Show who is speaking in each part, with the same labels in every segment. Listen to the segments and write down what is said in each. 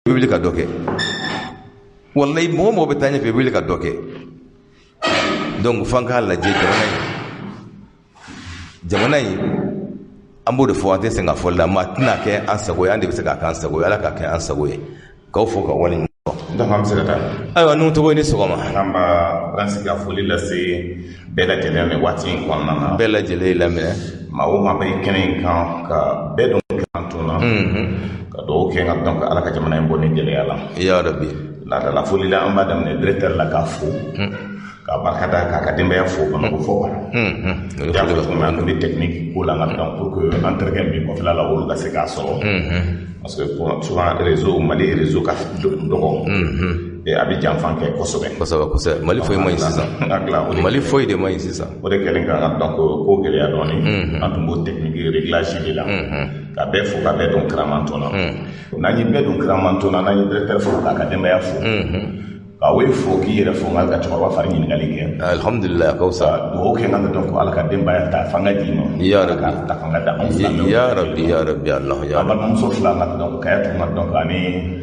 Speaker 1: I bɛ wuli ka dɔ kɛ. Walayi, mɔgɔ mɔgɔ bɛ taa ɲɛfɛ, i bɛ wuli ka dɔ kɛ. Donc f'an k'a lajɛ jamana in, an b'o de fɔ, an tɛ sɛgɛn ka fɔli la. Maa tɛna kɛ an sago ye, an de bɛ se k'a k'an sago ye. Ala k'a kɛ an sago ye. K'aw fo ka wale.
Speaker 2: Donc an bɛ se ka taa.
Speaker 1: Ayiwa, n'u tɔgɔ, ni sɔgɔma.
Speaker 2: An b'a Prince ka foli lase bɛɛ lajɛlen nin waati in kɔnɔna na.
Speaker 1: Bɛɛ lajɛlen y'i laminɛ.
Speaker 2: Maa o maa bɛ kɛnɛ in kan, ka bɛɛ don kan tun na, ka dugawu kɛ nka donc Ala ka jamana in bɔ ni gɛlɛya la.
Speaker 1: Ya Rabi.
Speaker 2: Laadala foli la, an b'a daminɛ directeur la, k'a fo, ka barika da, k'a ka denbaya fo Bamakɔ fo kɔnɔ. I y'a fɔ cogo min, an tun bɛ technique ko la nka donc pour que an terikɛ min bɛ kɔfɛla la, olu ka se k'a sɔrɔ, parce que souvent réseau Mali réseau ka dɔgɔ, a bɛ janfan kɛ kosɛbɛ.
Speaker 1: Kosɛbɛ kosɛbɛ, Mali foyi ma ɲi sisan. Mali foyi de ma ɲi sisan.
Speaker 2: O de kɛlen ka donc ko gɛlɛya dɔɔni, an tun b'o technique réglage de la. Ka bɛɛ fo, ka bɛɛ don kiramanton na. N'an ye bɛɛ don kiramanton na, n'an ye directeur fo, k'a ka denbaya fo, ka o fo, k'i yɛrɛ fo, nka ka cɛkɔrɔba fari ɲininkali kɛ.
Speaker 1: Alhamdulilayi, a ka fisa.
Speaker 2: Dugawu kɛ nka donc Ala ka denbaya ta fanga d'i ma.
Speaker 1: Ya Rabi.
Speaker 2: Ka ta fanga da anw fila.
Speaker 1: Ya Rabi, ya Rabi, Allah ya.
Speaker 2: An balimamuso fila nka donc Kayatu nka donc ani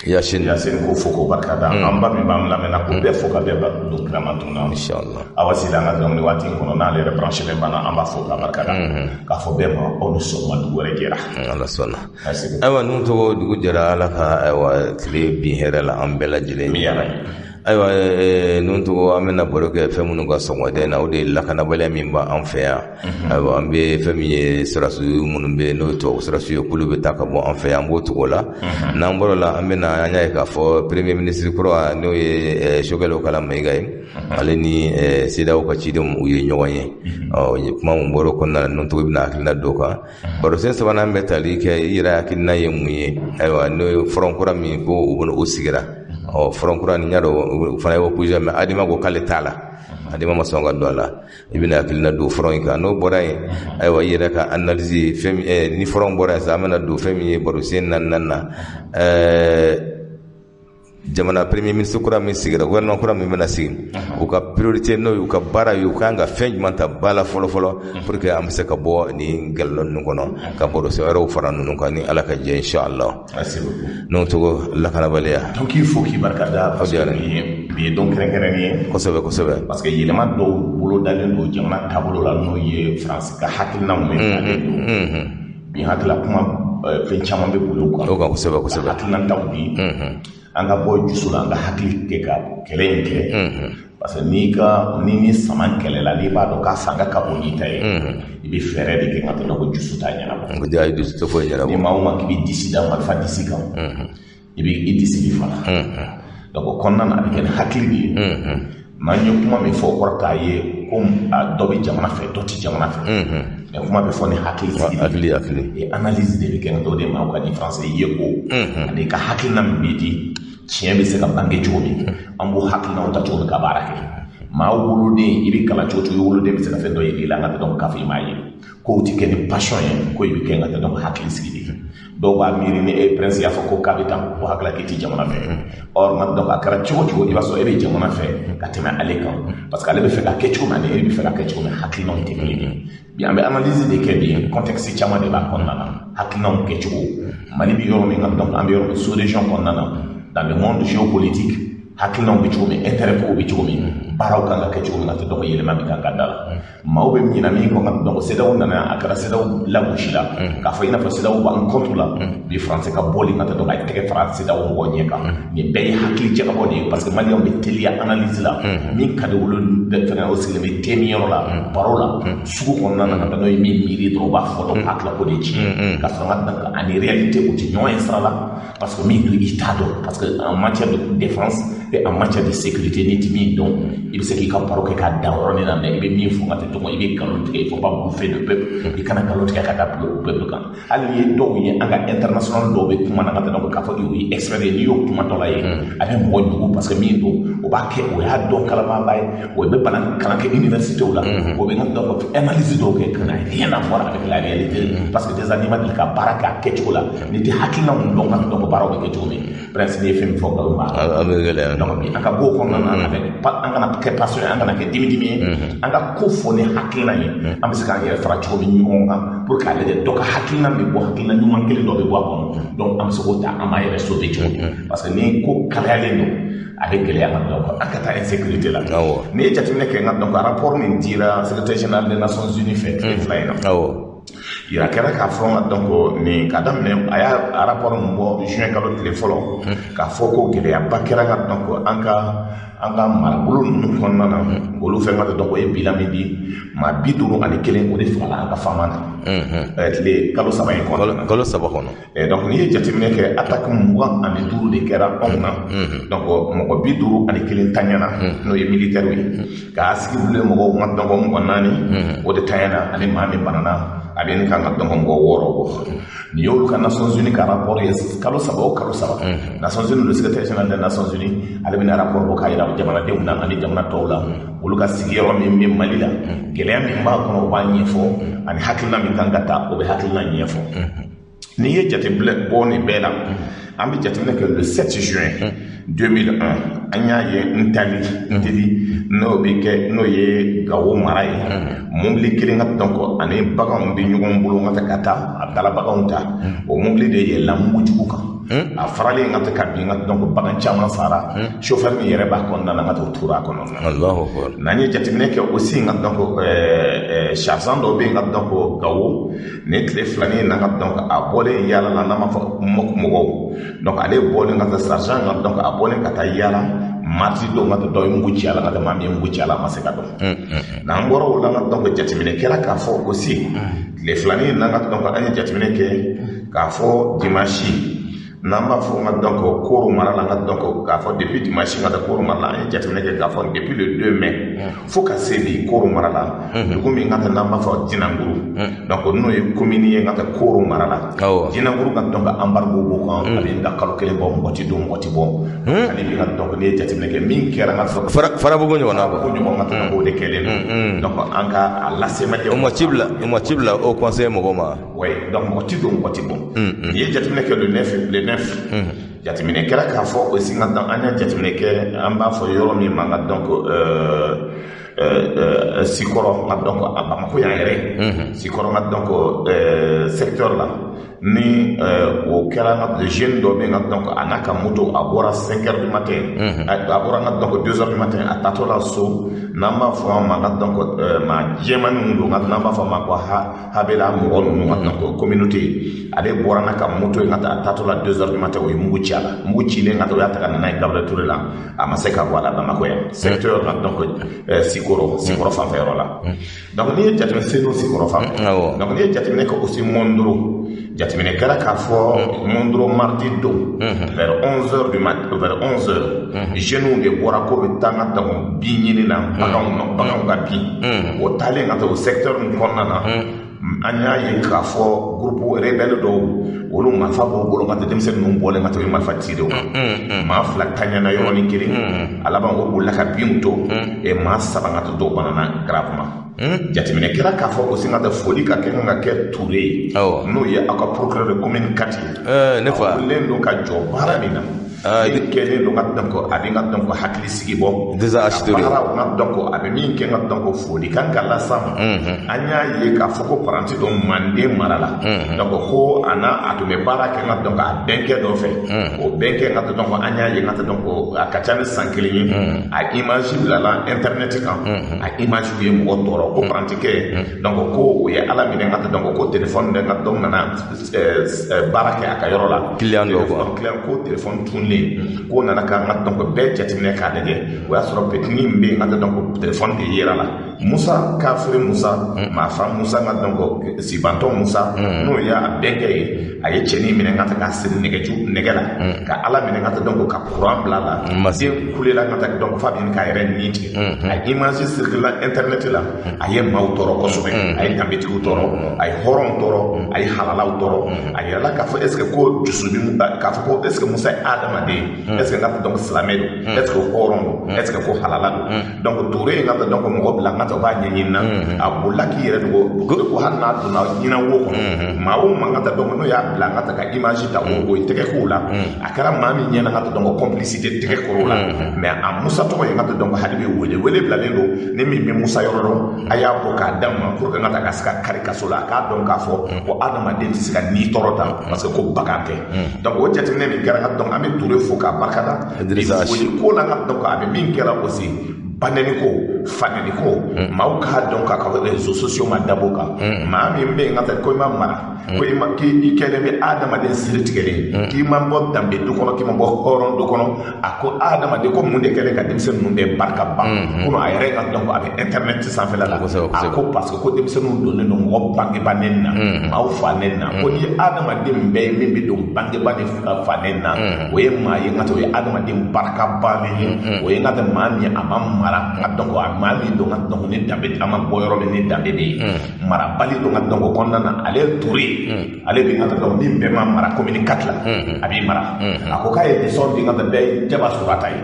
Speaker 1: Yasin.
Speaker 2: Yasin, k'o fo k'o barika da. An ba min b'an lamɛnna, k'o bɛɛ fo, ka bɛɛ don kiramanton na.
Speaker 1: Inshallah.
Speaker 2: Awa Sila an ka donc nin waati in kɔnɔ, n'ale yɛrɛ branché bɛ banna, an b'a fo k'a barika da, k'a fɔ bɛɛ ma aw ni sɔgɔma, dugu wɛrɛ jɛra.
Speaker 1: Ala sɔnna. Ayiwa, n'u tɔgɔ, dugu jɛra, Ala ka ayiwa tile bin hɛrɛ la an bɛɛ lajɛlen. Ayiwa, n'u tɔgɔ, an bɛna baro kɛ fɛn minnu ka sɔgɔmada in na, o de ye lakanabaliya min b'an fɛ yan. Ayiwa, an bɛ fɛn min ye, sɔrɔdasi minnu bɛ yen, n'o ye tubabu sɔrɔdasi ye, k'olu bɛ taa ka bɔ an fɛ yan, an b'o tugu o la. N'an bɔr'o la, an bɛna an y'a ye k'a fɔ premier ministre kura, n'o ye Choguel Kokalla Maïga ye, ale ni CEDEAO ka cidenw, u ye ɲɔgɔn ye. Ɔ, kuma min bɔra o kɔnɔna na, n'u tɔgɔ, bɛna hakilina d'o kan. Barosen sabanan bɛ tali kɛ, i yɛrɛ hakilina ye mun ye? Ayiwa, n'o ye front kura min ko u bɛna o sigira. Ɔ, front kura nin, y'a dɔn o fana ye opposition, mais Adema ko k'ale t'a la, Adema ma sɔn ka don a la. I bɛna hakilina don front in kan. N'o bɔra yen, ayiwa, i yɛrɛ ka analyse fɛn ni front bɔra yen sisan, an bɛna don fɛn min ye, barosen naaninan na, jamana premier ministre kura min sigira, gouvernement kura min bɛna sigi, u ka priorité, n'o y'u ka baara ye, u kan ka fɛn jumɛn ta ba la fɔlɔ fɔlɔ pour que an bɛ se ka bɔ nin gɛlɛya ninnu kɔnɔ, ka barosen wɛrɛw fara ninnu kan, ni Ala ka jɛ, inshallah. N'o tɔgɔ lakanabaliya.
Speaker 2: Donc k'i fo, k'i barika da, parce que bi ye don kɛrɛnkɛrɛnnen ye.
Speaker 1: Kosɛbɛ kosɛbɛ.
Speaker 2: Parce que yɛlɛma dɔw bolodalen don jamana taabolo la, n'o ye Faransi ka hakilinaw min talen don bi. Hakilila kuma fɛn caman bɛ boli o kan.
Speaker 1: O kan, kosɛbɛ kosɛbɛ.
Speaker 2: Hakilina taw di, an ka bɔ jusu la, an ka hakili kɛ ka kɛlɛ in kɛ, parce que n'i ka ni sama kɛlɛla, n'i b'a dɔn k'a fanga ka bon n'i ta ye, i bɛ fɛɛrɛ de kɛ ka tɛmɛ ko dusu t'a ɲɛnabɔ.
Speaker 1: Ko a ye dusu tɛ foyi ɲɛnabɔ.
Speaker 2: Ni maa o maa k'i bɛ disi da marifa disi kan, i bɛ i disi bi faga. Donc o kɔnɔna na, a bɛ kɛ ni hakili de ye. N'an ye kuma min fɔ, o kɔrɔ t'a ye ko dɔ bɛ jamana fɛ, dɔ tɛ jamana fɛ, mais kuma bɛ fɔ ni hakili sigi.
Speaker 1: Hakili, hakili.
Speaker 2: Et analyse de bɛ kɛ, o de ma ka di français ye ko ani ka hakilina min bɛ di, tiɲɛ bɛ se ka bange cogo min, an b'o hakilinaw ta cogo min ka baara kɛ. Maa woloden, i bɛ kalan cogo cogo, i woloden bɛ se ka fɛn dɔ ye i la nka tɛ dɔn k'a fɔ i m'a ye. Kow tɛ kɛ ni passion ye, ko i bɛ kɛ nka tɛ dɔn hakili sigi de. Dɔw b'a miiri ni e prince y'a fɔ ko k'a bɛ tan, o hakili k'i tɛ jamana fɛ. Or ma donc a kɛra cogo cogo, i b'a sɔrɔ e bɛ jamana fɛ ka tɛmɛ ale kan, parce que ale bɛ fɛ ka kɛ cogo min ani e bɛ fɛ ka kɛ cogo min, hakilinaw tɛ kelen ye. Bi an bɛ analyse de kɛ, bi contexte caman de b'a kɔnɔna na, hakilinaw kɛcogo, Mali bɛ yɔrɔ min kan, donc an bɛ yɔrɔ min sous région kɔnɔna na, dans le monde géopolitique, hakilinaw bɛ cogo min, intérêt kow bɛ cogo min, baaraw kan ka kɛ cogo min na, tɛ dɔgɔ yɛlɛma bɛ kan ka da la. Maaw bɛ ɲina min kɔ ka donc CEDEAO nana, a kɛra CEDEAO lagosi la k'a fɔ i n'a fɔ CEDEAO b'an contre la. Bi France ka bɔli ka tɛ dɔn a ye tɛgɛ fara CEDEAO mɔgɔw ɲɛ kan, nin bɛɛ ye hakili jagabɔ de ye, parce que Maliyɛnw bɛ teliya analyse la. Min ka di olu fɛngɛ, o sigilen bɛ thé min yɔrɔ la, baro la, sugu kɔnɔna na, ka taa n'o ye min miiri dɔrɔn, u b'a fɔ dɔrɔn k'a tila ko de tiɲɛ, ka sɔrɔ ka ani réalité o tɛ ɲɔgɔn ye sira la, parce que min don i t'a dɔn, parce que en matière de défense et en matière de sécurité, n'i ti min dɔn, i bɛ se k'i ka baro kɛ k'a dan yɔrɔnin na, mais i bɛ min fɔ ka tɛ dɔgɔ, i bɛ nkalon tigɛ. Il faut pas bouffer le peuple, i kana nkalon tigɛ ka da peuple kan. Hali ni ye dɔw ye, an ka international dɔw bɛ kuma na ka tɛmɛ k'a fɔ o ye expert ye, n'i y'o kuma dɔ la ye, a bɛ mɔgɔ ɲugu, parce que min don o b'a kɛ, o y'a dɔn kalamaba ye, o bɛ bana kalan kɛ université la, o bɛ n ka analyse dɔw kɛ ka na rien à voir avec la réalité, parce que déjà n'i ma deli ka baara kɛ a kɛcogo la, n'i tɛ hakilina mun dɔn ka dɔn baaraw bɛ kɛ cogo min, prince, n'i ye fɛn min fɔ, nkalon b'a
Speaker 1: la, a bɛ gɛlɛya.
Speaker 2: Donc bi an ka bɔ o kɔnɔna na, avec an kana kɛ passion ye, an kana kɛ dimi dimi ye, an ka ko fɔ. fɔ ni hakilina ye, an bɛ se k'an yɛrɛ fara cogo min ɲɔgɔn kan pour k'a lajɛ dɔ ka hakilina bɛ bɔ, hakilina ɲuman kelen dɔ bɛ bɔ a kɔnɔ. Donc an bɛ se k'o ta, an b'a yɛrɛ sauver cogo min, parce que ni ko kalayalen don, a bɛ gɛlɛya ka donc an ka taa insécurité la. N'i ye jateminɛ kɛ, n ka donc rapport min dira secrétaire général des Nations Unies fɛ tile 2 in na, yira kɛra k'a fɔ n ka donc nin ka daminɛ, a y'a rapport min bɔ juin kalo tile fɔlɔ, k'a fɔ ko gɛlɛyaba kɛra ka donc an ka marabolo ninnu kɔnɔna na. Olu fɛn ka donc o ye bilan min di, maa 51 o de fagala an ka faama na tile kalo 3 in kɔnɔ.
Speaker 1: Kalo 3 kɔnɔ.
Speaker 2: Donc n'i ye jateminɛ kɛ, attaque 25 de kɛra anw na. Donc mɔgɔ 51 taɲana, n'o ye militaires ye, k'a sigi bilen mɔgɔw ka donc mɔgɔ 4 o de taɲana, ani maa min banana, a bɛ ni kan ka donc mɔgɔ 6 bɔ. Nin y'olu ka Nations Unies ka rapport ye. Kalo 3 o kalo 3, Nations Unies, le secrétaire général des Nations Unies, ale bɛna rapport bɔ k'a yira jamanadenw na ani jamana tɔw la, olu ka sigiyɔrɔ min bɛ Mali la, gɛlɛya min b'a kɔnɔ, o b'a ɲɛfɔ, ani hakilina min kan ka ta, o bɛ hakilina ɲɛfɔ. N'i ye jateminɛ bɔ nin bɛɛ la, an bɛ jateminɛ kɛ le 7 juin 2001, an y'a ye Ntali, Nteli, n'o bɛ kɛ, n'o ye Gawo mara ye, mobili kelen ka donc ani baganw bɛ ɲɔgɔn bolo ka ka taa, a bɛ taa baganw ta, o mobili de yɛlɛnna mugujugu kan, a faralen ka tɛ ka bin ka donc bagan caman sara, chauffeur min yɛrɛ b'a kɔnɔna na, ka t'o tura a kɔnɔ. N'an ye jateminɛ kɛ aussi, ka donc sergent dɔ bɛ yen ka donc Gawo, nin tile filanin na, ka donc a bɔlen yaala la, n'an b'a fɔ MOC mɔgɔw, donc ale bɔlen ka taa, sergent ka donc a bɔlen ka taa yaala mardi don, ka dɔ ye mugu ci a la, ka maa min ye mugu ci a la, a ma se ka dɔn. N'an bɔra o la, ka donc jateminɛ kɛra k'a fɔ aussi tile filanin na, ka donc an ye jateminɛ kɛ k'a fɔ dimanche, n'an b'a fɔ n ka donc Koro mara la, n ka donc k'a fɔ depuis dimanche ka taa Koro mara la, an ye jateminɛ kɛ k'a fɔ depuis le 2 mai fo ka se bi, Koro mara la, dugu min ka taa n'an b'a fɔ Dinankuru, donc n'o ye commune ye ka taa Koro mara la, Dinankuru ka donc embargo b'o kan, a bɛ ka kalo 1 bɔ, mɔgɔ ti don, mɔgɔ ti bɔ. Hali bi ka donc n'i ye jateminɛ kɛ min kɛra ka
Speaker 1: Farabugu ɲɔgɔnna.
Speaker 2: Ko ɲɔgɔn ka taa k'o de kɛlen don. Donc an ka a lase
Speaker 1: O ma ci bila, o ma ci bila au conseil mɔgɔw ma.
Speaker 2: Oui, donc mɔgɔ ti don, mɔgɔ ti bɔ. N'i ye jateminɛ kɛ le 9, le 9, jateminɛ kɛra k'a fɔ aussi ka donc an ye jateminɛ kɛ, an b'a fɔ yɔrɔ min ma ka donc Sikɔrɔ, ka donc a Bamako yan yɛrɛ, Sikɔrɔ ka donc secteur la, ni o kɛra ka jeune dɔ bɛ yen ka donc a n'a ka moto, a bɔra 5 heures du matin, a bɔra ka donc 2 heures du matin, a taatɔ la so, n'an b'a fɔ a ma ka donc maa jɛmaninw don, n'an b'a fɔ a ma ko Habela mɔgɔ ninnu ka donc communauté, ale bɔra n'a ka moto ye ka taa, a taatɔ la 2 heures du matin, o ye mugu ci a la, mugu cilen ka taa, o y'a ta ka na n'a ye Gabriel Touré la, a ma se ka bɔ a la. Bamako yan, secteur ka donc Sikɔrɔ fanfɛ yɔrɔ la. Donc n'i ye jateminɛ Senu Sikɔrɔ fanfɛ, donc n'i ye jateminɛ kɛ aussi Mondoro, jateminɛ kɛra k'a fɔ Mondoro mardi don vers 11 heures du matin, vers 11 heures, jeunes de bɔra k'o bɛ taa ka donc bin ɲini na, baganw, baganw ka bin, o taalen ka taa o secteur min kɔnɔna na, an y'a ye k'a fɔ groupe rebelle dɔw, olu marifa b'u bolo ka taa, denmisɛnnin ninnu bɔlen ka taa, u ye marifa ci de o kan, maa 2 taɲana yɔrɔnin kelen, a laban o bolila ka binw to, maa 3 ka taa, dɔw banana gravement. Jateminɛ kɛra k'a fɔ aussi ka taa foli ka kɛ kan ka kɛ Ture ye, n'o ye aw ka procureur de commune 4 ye.
Speaker 1: Ne fa.
Speaker 2: A wulilen don ka jɔ baara min na, min kɛlen don ka donc a bɛ ka donc hakili sigi bɔ
Speaker 1: Déjà acheté.
Speaker 2: Baaraw ka donc a bɛ min kɛ ka donc foli kan ka las'a ma. An y'a ye k'a fɔ ko paranti dɔ Manden mara la, donc ko a n'a a tun bɛ baara kɛ ka donc a bɛnkɛ dɔ fɛ, o bɛnkɛ ka donc an y'a ye ka donc a ka ca ni san 1 ye, a image bilala internet kan, a image ye mɔgɔ tɔɔrɔ, ko parantikɛ donc ko o ye Ala minɛ ka donc ko téléphone de ka donc nana baara kɛ a ka yɔrɔ la.
Speaker 1: Client dɔ quoi.
Speaker 2: Client ko téléphone tununnen, ko nana ka n ka donc bɛɛ jateminɛ k'a lajɛ, o y'a sɔrɔ petini min bɛ yen ka donc téléphone de yera la, Musa Kafiri Musa, Maafa Musa ka donc Sibantɔ Musa, n'o y'a bɛnkɛ ye, a ye cɛnin minɛ ka taa k'a siri nɛgɛju nɛgɛ la, ka Ala minɛ ka taa donc ka courant bila la, den kulela ka taa donc f'a bɛ ɲini k'a yɛrɛ ni tigɛ. A image circule internet la, a ye maaw tɔɔrɔ kosɛbɛ, a ye danbetigiw tɔɔrɔ, a ye hɔrɔnw tɔɔrɔ, a ye halalaw tɔɔrɔ. A yirala k'a fɔ est ce que ko dusu bɛ k'a fɔ ko est ce que Musa ye adamaden, est ce que n ka donc silamɛ don, est ce que hɔrɔn don, est ce que ko halala don. Donc Ture in ka donc mɔgɔ bila n ka ta u b'a ɲɛɲini na a bolila k'i yɛrɛ dogo ko hali n'a donna ɲinan wo kɔnɔ maa o maa ka taa donc n'o y'a bila ka taa ka image ta o ye tɛgɛ k'o la a kɛra maa min ɲɛna ka taa donc complicité tɛgɛ kɔrɔ la mais a Musa tɔgɔ ye ka taa donc hali bi wele wele bilalen don ni min bɛ Musa yɔrɔ dɔn a y'a bɔ k'a d'a ma pour que n ka taa ka se ka kari kaso la a k'a dɔn k'a fɔ ko adamaden tɛ se ka ni tɔɔrɔ ta parce que ko bagan tɛ donc o jateminɛ min kɛra ka donc an bɛ Ture fo k'a barikada foli ko la ka donc a bɛ min kɛra aussi banɛni ko fanɛni ko maaw k'a dɔn k'a ka réseaux sociaux ma dabɔ kan maa min bɛ yen ka taa ko i ma mara ko i ma k'i kɛlen bɛ adamaden siri tigɛlen k'i ma bɔ danbe du kɔnɔ k'i ma bɔ hɔrɔn du kɔnɔ a ko adamaden ko mun de kɛlen ka denmisɛnnin ninnu bɛɛ barika ban komi a yɛrɛ ka dɔn ko a bɛ internet sanfɛla la a ko parce que ko denmisɛnninw donnen don mɔgɔ bangeba nɛni na maaw fa nɛni na ko ni adamaden bɛɛ ye min bɛ don bangeba ni fa nɛni na o ye maa ye n ka o ye adamaden barika bannen ye o ye n ka maa min a ma mara n ka dɔn ko a maa min don n ka dɔn ni danbe a ma bɔ yɔrɔ min ni danbe bɛ yen marabali don n ka dɔn ko kɔnɔna na ale ye Ture ale bɛ n ka dɔn min bɛɛ ma mara commune 4 la a b'i mara a ko k'a ye leçon di n ka bɛɛ ye Jaba Surata ye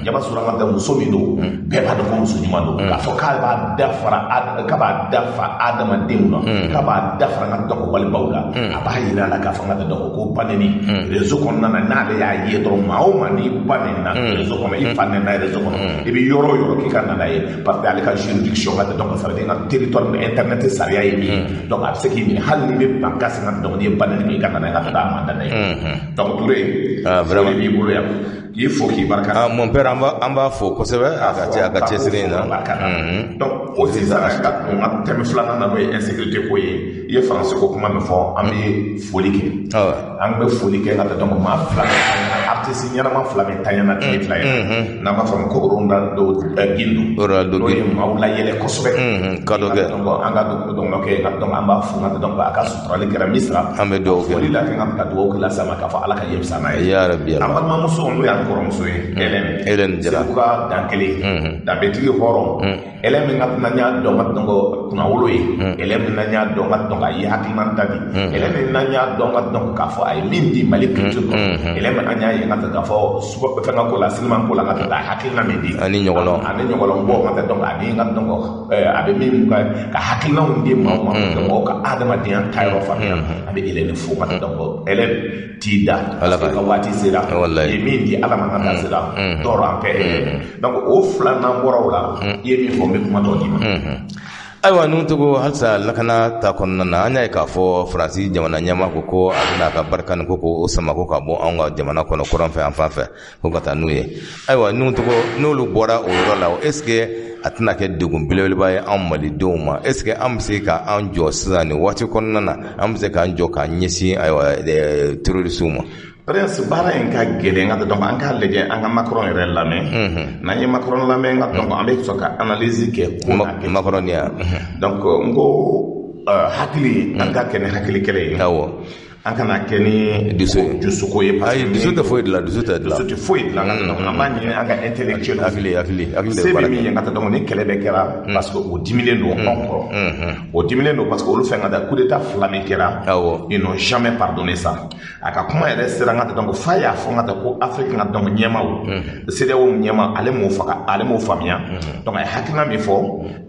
Speaker 2: Jaba Surata ka muso min don bɛɛ b'a dɔn ko muso ɲuman don k'a fɔ k'a b'a da fara k'a b'a da fa adamadenw na k'a b'a da fara n ka dɔn ko walibaw la a b'a yira a la k'a fɔ n ka dɔn ko baneni réseau kɔnɔna na n'ale y'a ye dɔrɔn maa o maa n'i ba nɛnina réseau kɔnɔ i fa nɛnina réseau kɔnɔ i bɛ yɔrɔ o yɔrɔ k'i ka na n'a ye parce que ale ka juridiction ka dɔn ça veut dire n ka territoire internet sariya ye min ye donc a bɛ se k'i minɛ hali n'i bɛ ban kasi ka dɔn n'i ye baneni kɛ i ka na n'a ye ka taa a mandat n'a ye donc Ture vraiment b'i bolo yan k'i fo k'i barika.
Speaker 1: Ah mon père, an b'a fo kosɛbɛ a ka cɛsiri in na.
Speaker 2: Donc o sisan ka n ka thème filanan na n'o ye insécurité ko ye i ye faransi ko kuma min fɔ an bɛ foli kɛ an bɛ foli kɛ ka taa donc maa fila artiste ɲɛnama fila min tanyana tile fila ye n'an b'a fɔ ma ko Ronaldo Gindo
Speaker 1: Ronaldo
Speaker 2: n'o ye maaw layɛlɛ kosɛbɛ
Speaker 1: kadɔ kɛ
Speaker 2: donc an ka dɔnkili kɛ ka donc an b'a fo ka donc a ka suturali kɛra Misira
Speaker 1: an bɛ dugawu kɛ
Speaker 2: foli la kɛ ka dugawu kɛ lase a ma k'a fɔ Ala ka yen fisaya n'a ye
Speaker 1: ya rabi
Speaker 2: an balimamuso n'o y'an kɔrɔmuso ye Hélène
Speaker 1: Hélène Jara
Speaker 2: Segu ka dan kelen danbetigi hɔrɔn Hélène min ka n'an y'a dɔn ka dɔn kunnawolo ye Hélène min n'an y'a dɔn ka dɔn k'a ye hakilina ta di Hélène min n'an y'a dɔn ka dɔn k'a fɔ a ye min di Mali culture kɔnɔ Hélène min an y'a ye ka k'a fɔ fɛn ka ko la sinima ko la ka taa hakilina min di
Speaker 1: ani ɲɔgɔlɔn
Speaker 2: ani ɲɔgɔlɔn bɔ ka dɔn ani ka dɔn a bɛ min ka hakilinaw di maaw ma mɔgɔw ka adamadenya taayɔrɔ faamuya a bɛ Hélène fo ka dɔn Hélène t'i da
Speaker 1: Ala
Speaker 2: ka waati sera i ye min di Ala ma ka taa sera tɔɔrɔ an fɛ donc o filanan bɔra o la i ye min fɔ n bɛ kuma dɔ d'i ma.
Speaker 1: Ayiwa ninnu togo halisa lakana ta kɔnɔna na an y'a ye k'a fɔ Faransi jamana ɲɛmaa ko ko a bɛna a ka barika ko k'o sama ko ka bɔ anw ka jamana kɔnɔ kɔrɔn fɛ yan fan fɛ ko ka taa n'u ye ayiwa ninnu togo n'olu bɔra o yɔrɔ la est ce que a tɛna kɛ degun belebeleba ye anw malidenw ma est ce que an bɛ se k'an jɔ sisan nin waati kɔnɔna na an bɛ se k'an jɔ k'an ɲɛsin ayiwa terroristew ma.
Speaker 2: Prince baara in ka gɛlɛn ka donc an k'a lajɛ an ka Macron yɛrɛ lamɛn n'an ye Macron lamɛn ka donc an bɛ sɔrɔ ka analyse kɛ ko n'a kɛ
Speaker 1: Macron ya
Speaker 2: donc n ko hakili an ka kɛ ni hakili kɛlɛ ye
Speaker 1: awɔ
Speaker 2: an kana kɛ ni dusuko ye
Speaker 1: parce que dusu tɛ foyi dilan dusu tɛ dilan
Speaker 2: dusu tɛ foyi dilan donc an b'a ɲini an ka intellectuel
Speaker 1: hakili hakili hakili
Speaker 2: se bɛ min ye ka taa donc ni kɛlɛ bɛɛ kɛra parce que o diminen don anw kɔrɔ o diminen don parce que olu fɛn ka taa coup d'état fila min kɛra
Speaker 1: awɔ
Speaker 2: ils n'ont jamais pardonné ça a ka kuma yɛrɛ sera n ka donc f'a y'a fɔ n ka taa ko Afrique ka donc ɲɛmaaw CEDEAO ɲɛmaa ale m'o faga ale m'o faamuya donc a ye hakilina min fɔ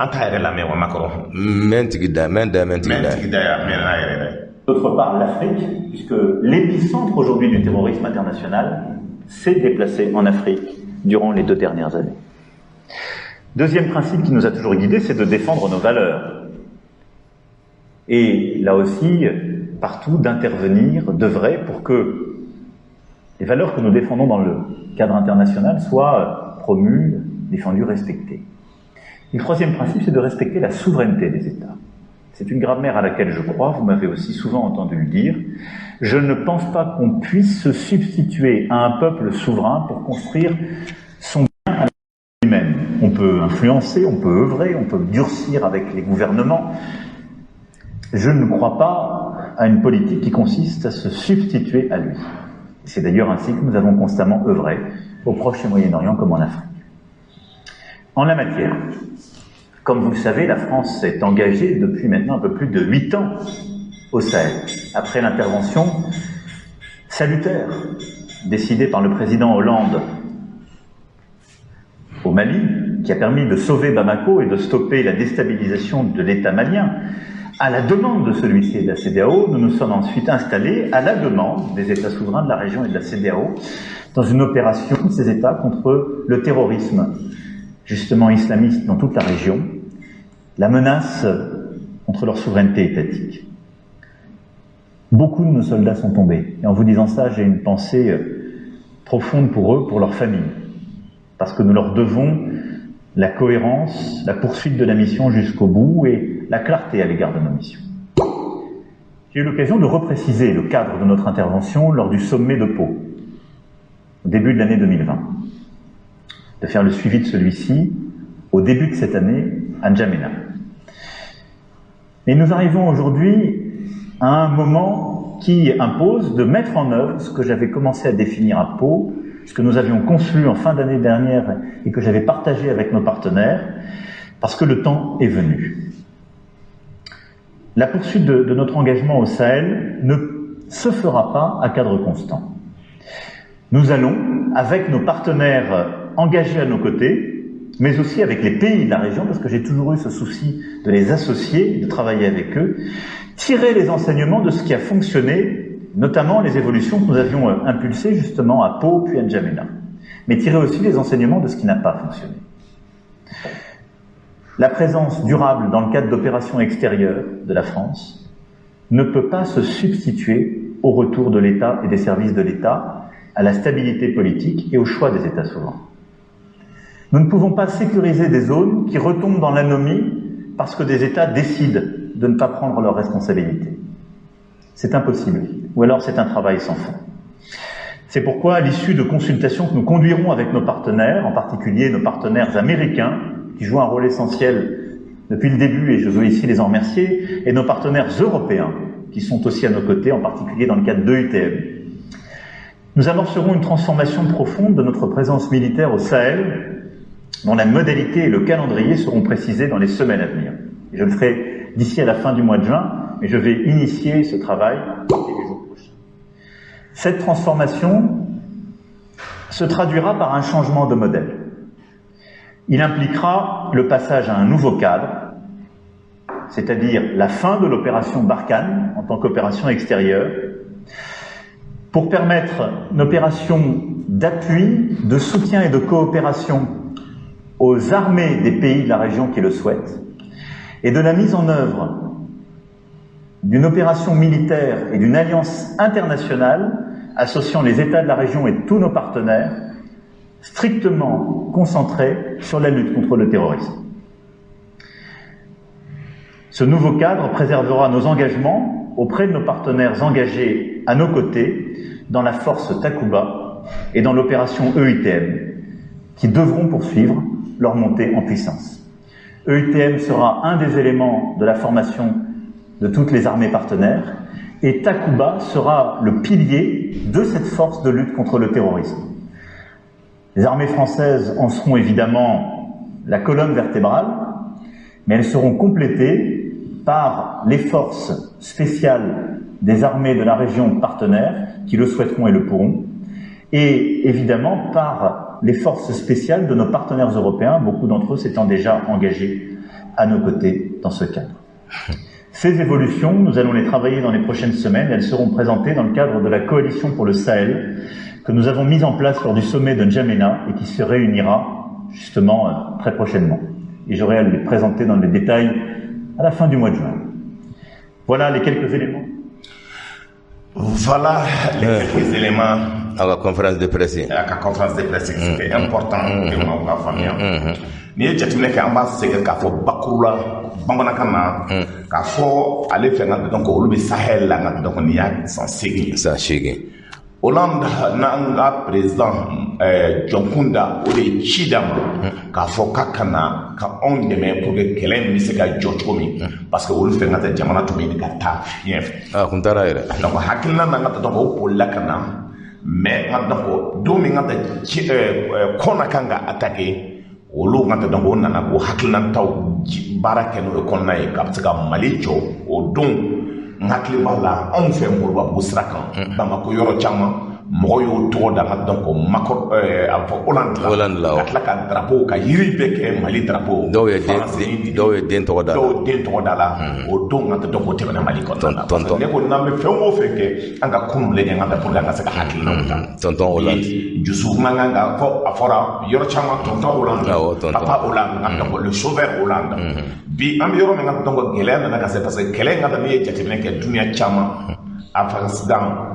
Speaker 2: an t'a yɛrɛ lamɛn wa Macron
Speaker 1: n bɛ n tigi da n bɛ n da n bɛ n tigi da
Speaker 2: n bɛ n tigi da yan n bɛ n'a yɛrɛ dɛ.
Speaker 3: D'autre part, l'Afrique, puisque l'épicentre aujourd'hui du terrorisme international s'est déplacé en Afrique durant les 2 dernières années. Deuxième principe qui nous a toujours guidés, c'est de défendre nos valeurs. Et là aussi, partout, d'intervenir, d'œuvrer pour que les valeurs que nous défendons dans le cadre international soient promues, défendues, respectées. Et le troisième principe, c'est de respecter la souveraineté des États. C'est une grammaire à laquelle je crois, vous m'avez aussi souvent entendu le dire. Je ne pense pas qu'on puisse se substituer à un peuple souverain pour construire son bien à lui-même. On peut influencer, on peut œuvrer, on peut durcir avec les gouvernements. Je ne crois pas à une politique qui consiste à se substituer à lui. C'est d'ailleurs ainsi que nous avons constamment œuvré au Proche et Moyen-Orient comme en Afrique. En la matière, comme vous le savez, la France s'est engagée depuis maintenant un peu plus de 8 ans au Sahel, après l'intervention salutaire décidée par le président Hollande au Mali Mali, qui a permis de sauver Bamako et de stopper la déstabilisation de l'État malien, à la demande de celui-ci et de la CEDEAO, nous nous sommes ensuite installés à la demande des États souverains de la région et de la CEDEAO dans une opération de ces États contre le terrorisme, justement islamiste dans toute la région, la menace contre leur souveraineté étatique. Beaucoup de nos soldats sont tombés. Et en vous disant ça, j'ai une pensée profonde pour eux, pour leur famille. Parce que nous leur devons la cohérence, la poursuite de la mission jusqu'au bout et la clarté à l'égard de nos missions. J'ai eu l'occasion de repréciser le cadre de notre intervention lors du sommet de Pau, au début de l'année 2020. De faire le suivi de celui-ci au début de cette année à N'Djamena. Et nous arrivons aujourd'hui à un moment qui impose de mettre en œuvre ce que j'avais commencé à définir à Pau, ce que nous avions conçu en fin d'année dernière et que j'avais partagé avec nos partenaires, parce que le temps est venu. La poursuite de notre engagement au Sahel ne se fera pas à cadre constant. Nous allons, avec nos partenaires engagés à nos côtés, mais aussi avec les pays de la région, parce que j'ai toujours eu ce souci de les associer, de travailler avec eux, tirer les enseignements de ce qui a fonctionné, notamment les évolutions que nous avions impulsées justement à Pau puis à N'Djamena, mais tirer aussi les enseignements de ce qui n'a pas fonctionné. La présence durable dans le cadre d'opérations extérieures de la France ne peut pas se substituer au retour de l'État et des services de l'État, à la stabilité politique et au choix des États souverains. Nous ne pouvons pas sécuriser des zones qui retombent dans l'anomie parce que des États décident de ne pas prendre leurs responsabilités. C'est impossible, ou alors c'est un travail sans fin. C'est pourquoi, à l'issue de consultations que nous conduirons avec nos partenaires, en particulier nos partenaires américains, qui jouent un rôle essentiel depuis le début, et je veux ici les en remercier, et nos partenaires européens, qui sont aussi à nos côtés, en particulier dans le cadre d'EUTM, nous amorcerons une transformation profonde de notre présence militaire au Sahel, dont la modalité et le calendrier seront précisés dans les semaines à venir. Et je le ferai d'ici à la fin du mois de juin, mais je vais initier ce travail les jours prochains. Cette transformation se traduira par un changement de modèle. Il impliquera le passage à un nouveau cadre, c'est-à-dire la fin de l'opération Barkhane en tant qu'opération extérieure, pour permettre une opération d'appui, de soutien et de coopération aux armées des pays de la région qui le souhaitent, et de la mise en œuvre d'une opération militaire et d'une alliance internationale associant les États de la région et tous nos partenaires, strictement concentrée sur la lutte contre le terrorisme. Ce nouveau cadre préservera nos engagements auprès de nos partenaires engagés à nos côtés dans la force Takuba et dans l'opération EUTM, qui devront poursuivre leur montée en puissance. EUTM sera un des éléments de la formation de toutes les armées partenaires et Takuba sera le pilier de cette force de lutte contre le terrorisme. Les armées françaises en seront évidemment la colonne vertébrale, mais elles seront complétées par les forces spéciales des armées de la région partenaire, qui le souhaiteront et le pourront, et évidemment par les forces spéciales de nos partenaires européens, beaucoup d'entre eux s'étant déjà engagés à nos côtés dans ce cadre. Ces évolutions, nous allons les travailler dans les prochaines semaines, elles seront présentées dans le cadre de la coalition pour le Sahel, que nous avons mise en place lors du sommet de N'Djamena et qui se réunira justement très prochainement. Et j'aurai à les présenter dans les détails à la fin du mois de juin. Voilà les quelques éléments.
Speaker 2: Voilà les quelques éléments.
Speaker 1: À la conférence de presse.
Speaker 2: À la conférence de presse, c'était important que maaw ka faamuya. N'i ye jateminɛ kɛ, an b'a segin k'a fɔ bakuru la bamanankan na, k'a fɔ ale fɛ ka donc olu bɛ Sahel la nka donc nin y'a san 8.
Speaker 1: San 8.
Speaker 2: Hollande n'an ka président Jɔnkunda, o de ye ci d'a ma k'a fɔ k'a ka na ka anw dɛmɛ pour que kɛlɛ in bɛ se ka jɔ cogo min, parce que olu fɛ ka taa jamana tun bɛ ɲini ka taa fiɲɛ fɛ.
Speaker 1: A kun taara yɛrɛ.
Speaker 2: Donc hakilina n'an ka taa donc o bolila ka na, mais n ka donc don min ka taa kɔna kan ka attaquer olu ka taa donc o nana k'o hakilinataw baara kɛ n'o ye kɔnɔna ye ka se ka Mali jɔ o don. N hakili b'a la, anw fɛ Moribabugu sira kan, Bamakɔ yɔrɔ caman, Mɔgɔw y'o tɔgɔ da ka dɔn ko Macron, a bɛ fɔ Hollande la, ka tila ka drapeau ka yiri bɛɛ kɛ Mali drapeau.
Speaker 1: Dɔw ye den tɔgɔ da la.
Speaker 2: Dɔw den tɔgɔ da la. O don ka dɔn ko tɛmɛna Mali kɔnɔna la.
Speaker 1: Tonton.
Speaker 2: Ne ko n'an bɛ fɛn o fɛn kɛ, an ka kunun lajɛ an ka pour que an ka se ka hakilinaw ta.
Speaker 1: Tonton Hollande.
Speaker 2: Dusu man kan ka fɔ, a fɔra yɔrɔ caman tonton Hollande.
Speaker 1: Awɔ, tonton.
Speaker 2: Papa Hollande, nka donc le sauveur Hollande. Bi an bɛ yɔrɔ min na, donc gɛlɛya nana ka se, parce que kɛlɛ in ka taa, n'i ye jateminɛ kɛ dunuya caman, Afghanistan,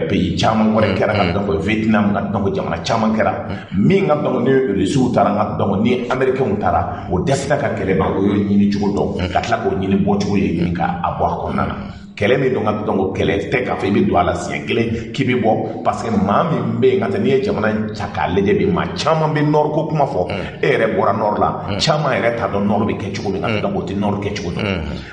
Speaker 2: pays caman wɛrɛ kɛra ka dɔn ko Vietnam, ka dɔn ko jamana caman kɛra min ka dɔn ni Rusiw taara, ka dɔn ko ni Américains taara, o dɛsɛra ka kɛlɛ ban. O y'o ɲini cogo dɔn, ka tila k'o ɲini bɔcogo ye ɲini ka a bɔ a kɔnɔna na. Kɛlɛ min don, ka dɔn ko kɛlɛ tɛ k'a fɔ i bɛ don a la siɲɛ kelen k'i bɛ bɔ, parce que maa min bɛ yen ka taa, n'i ye jamana in ta k'a lajɛ bi, maa caman bɛ nord ko kuma fɔ. E yɛrɛ bɔra nord la, caman yɛrɛ t'a dɔn nord bɛ kɛ cogo min, ka dɔn k'o tɛ nord kɛ cogo dɔn.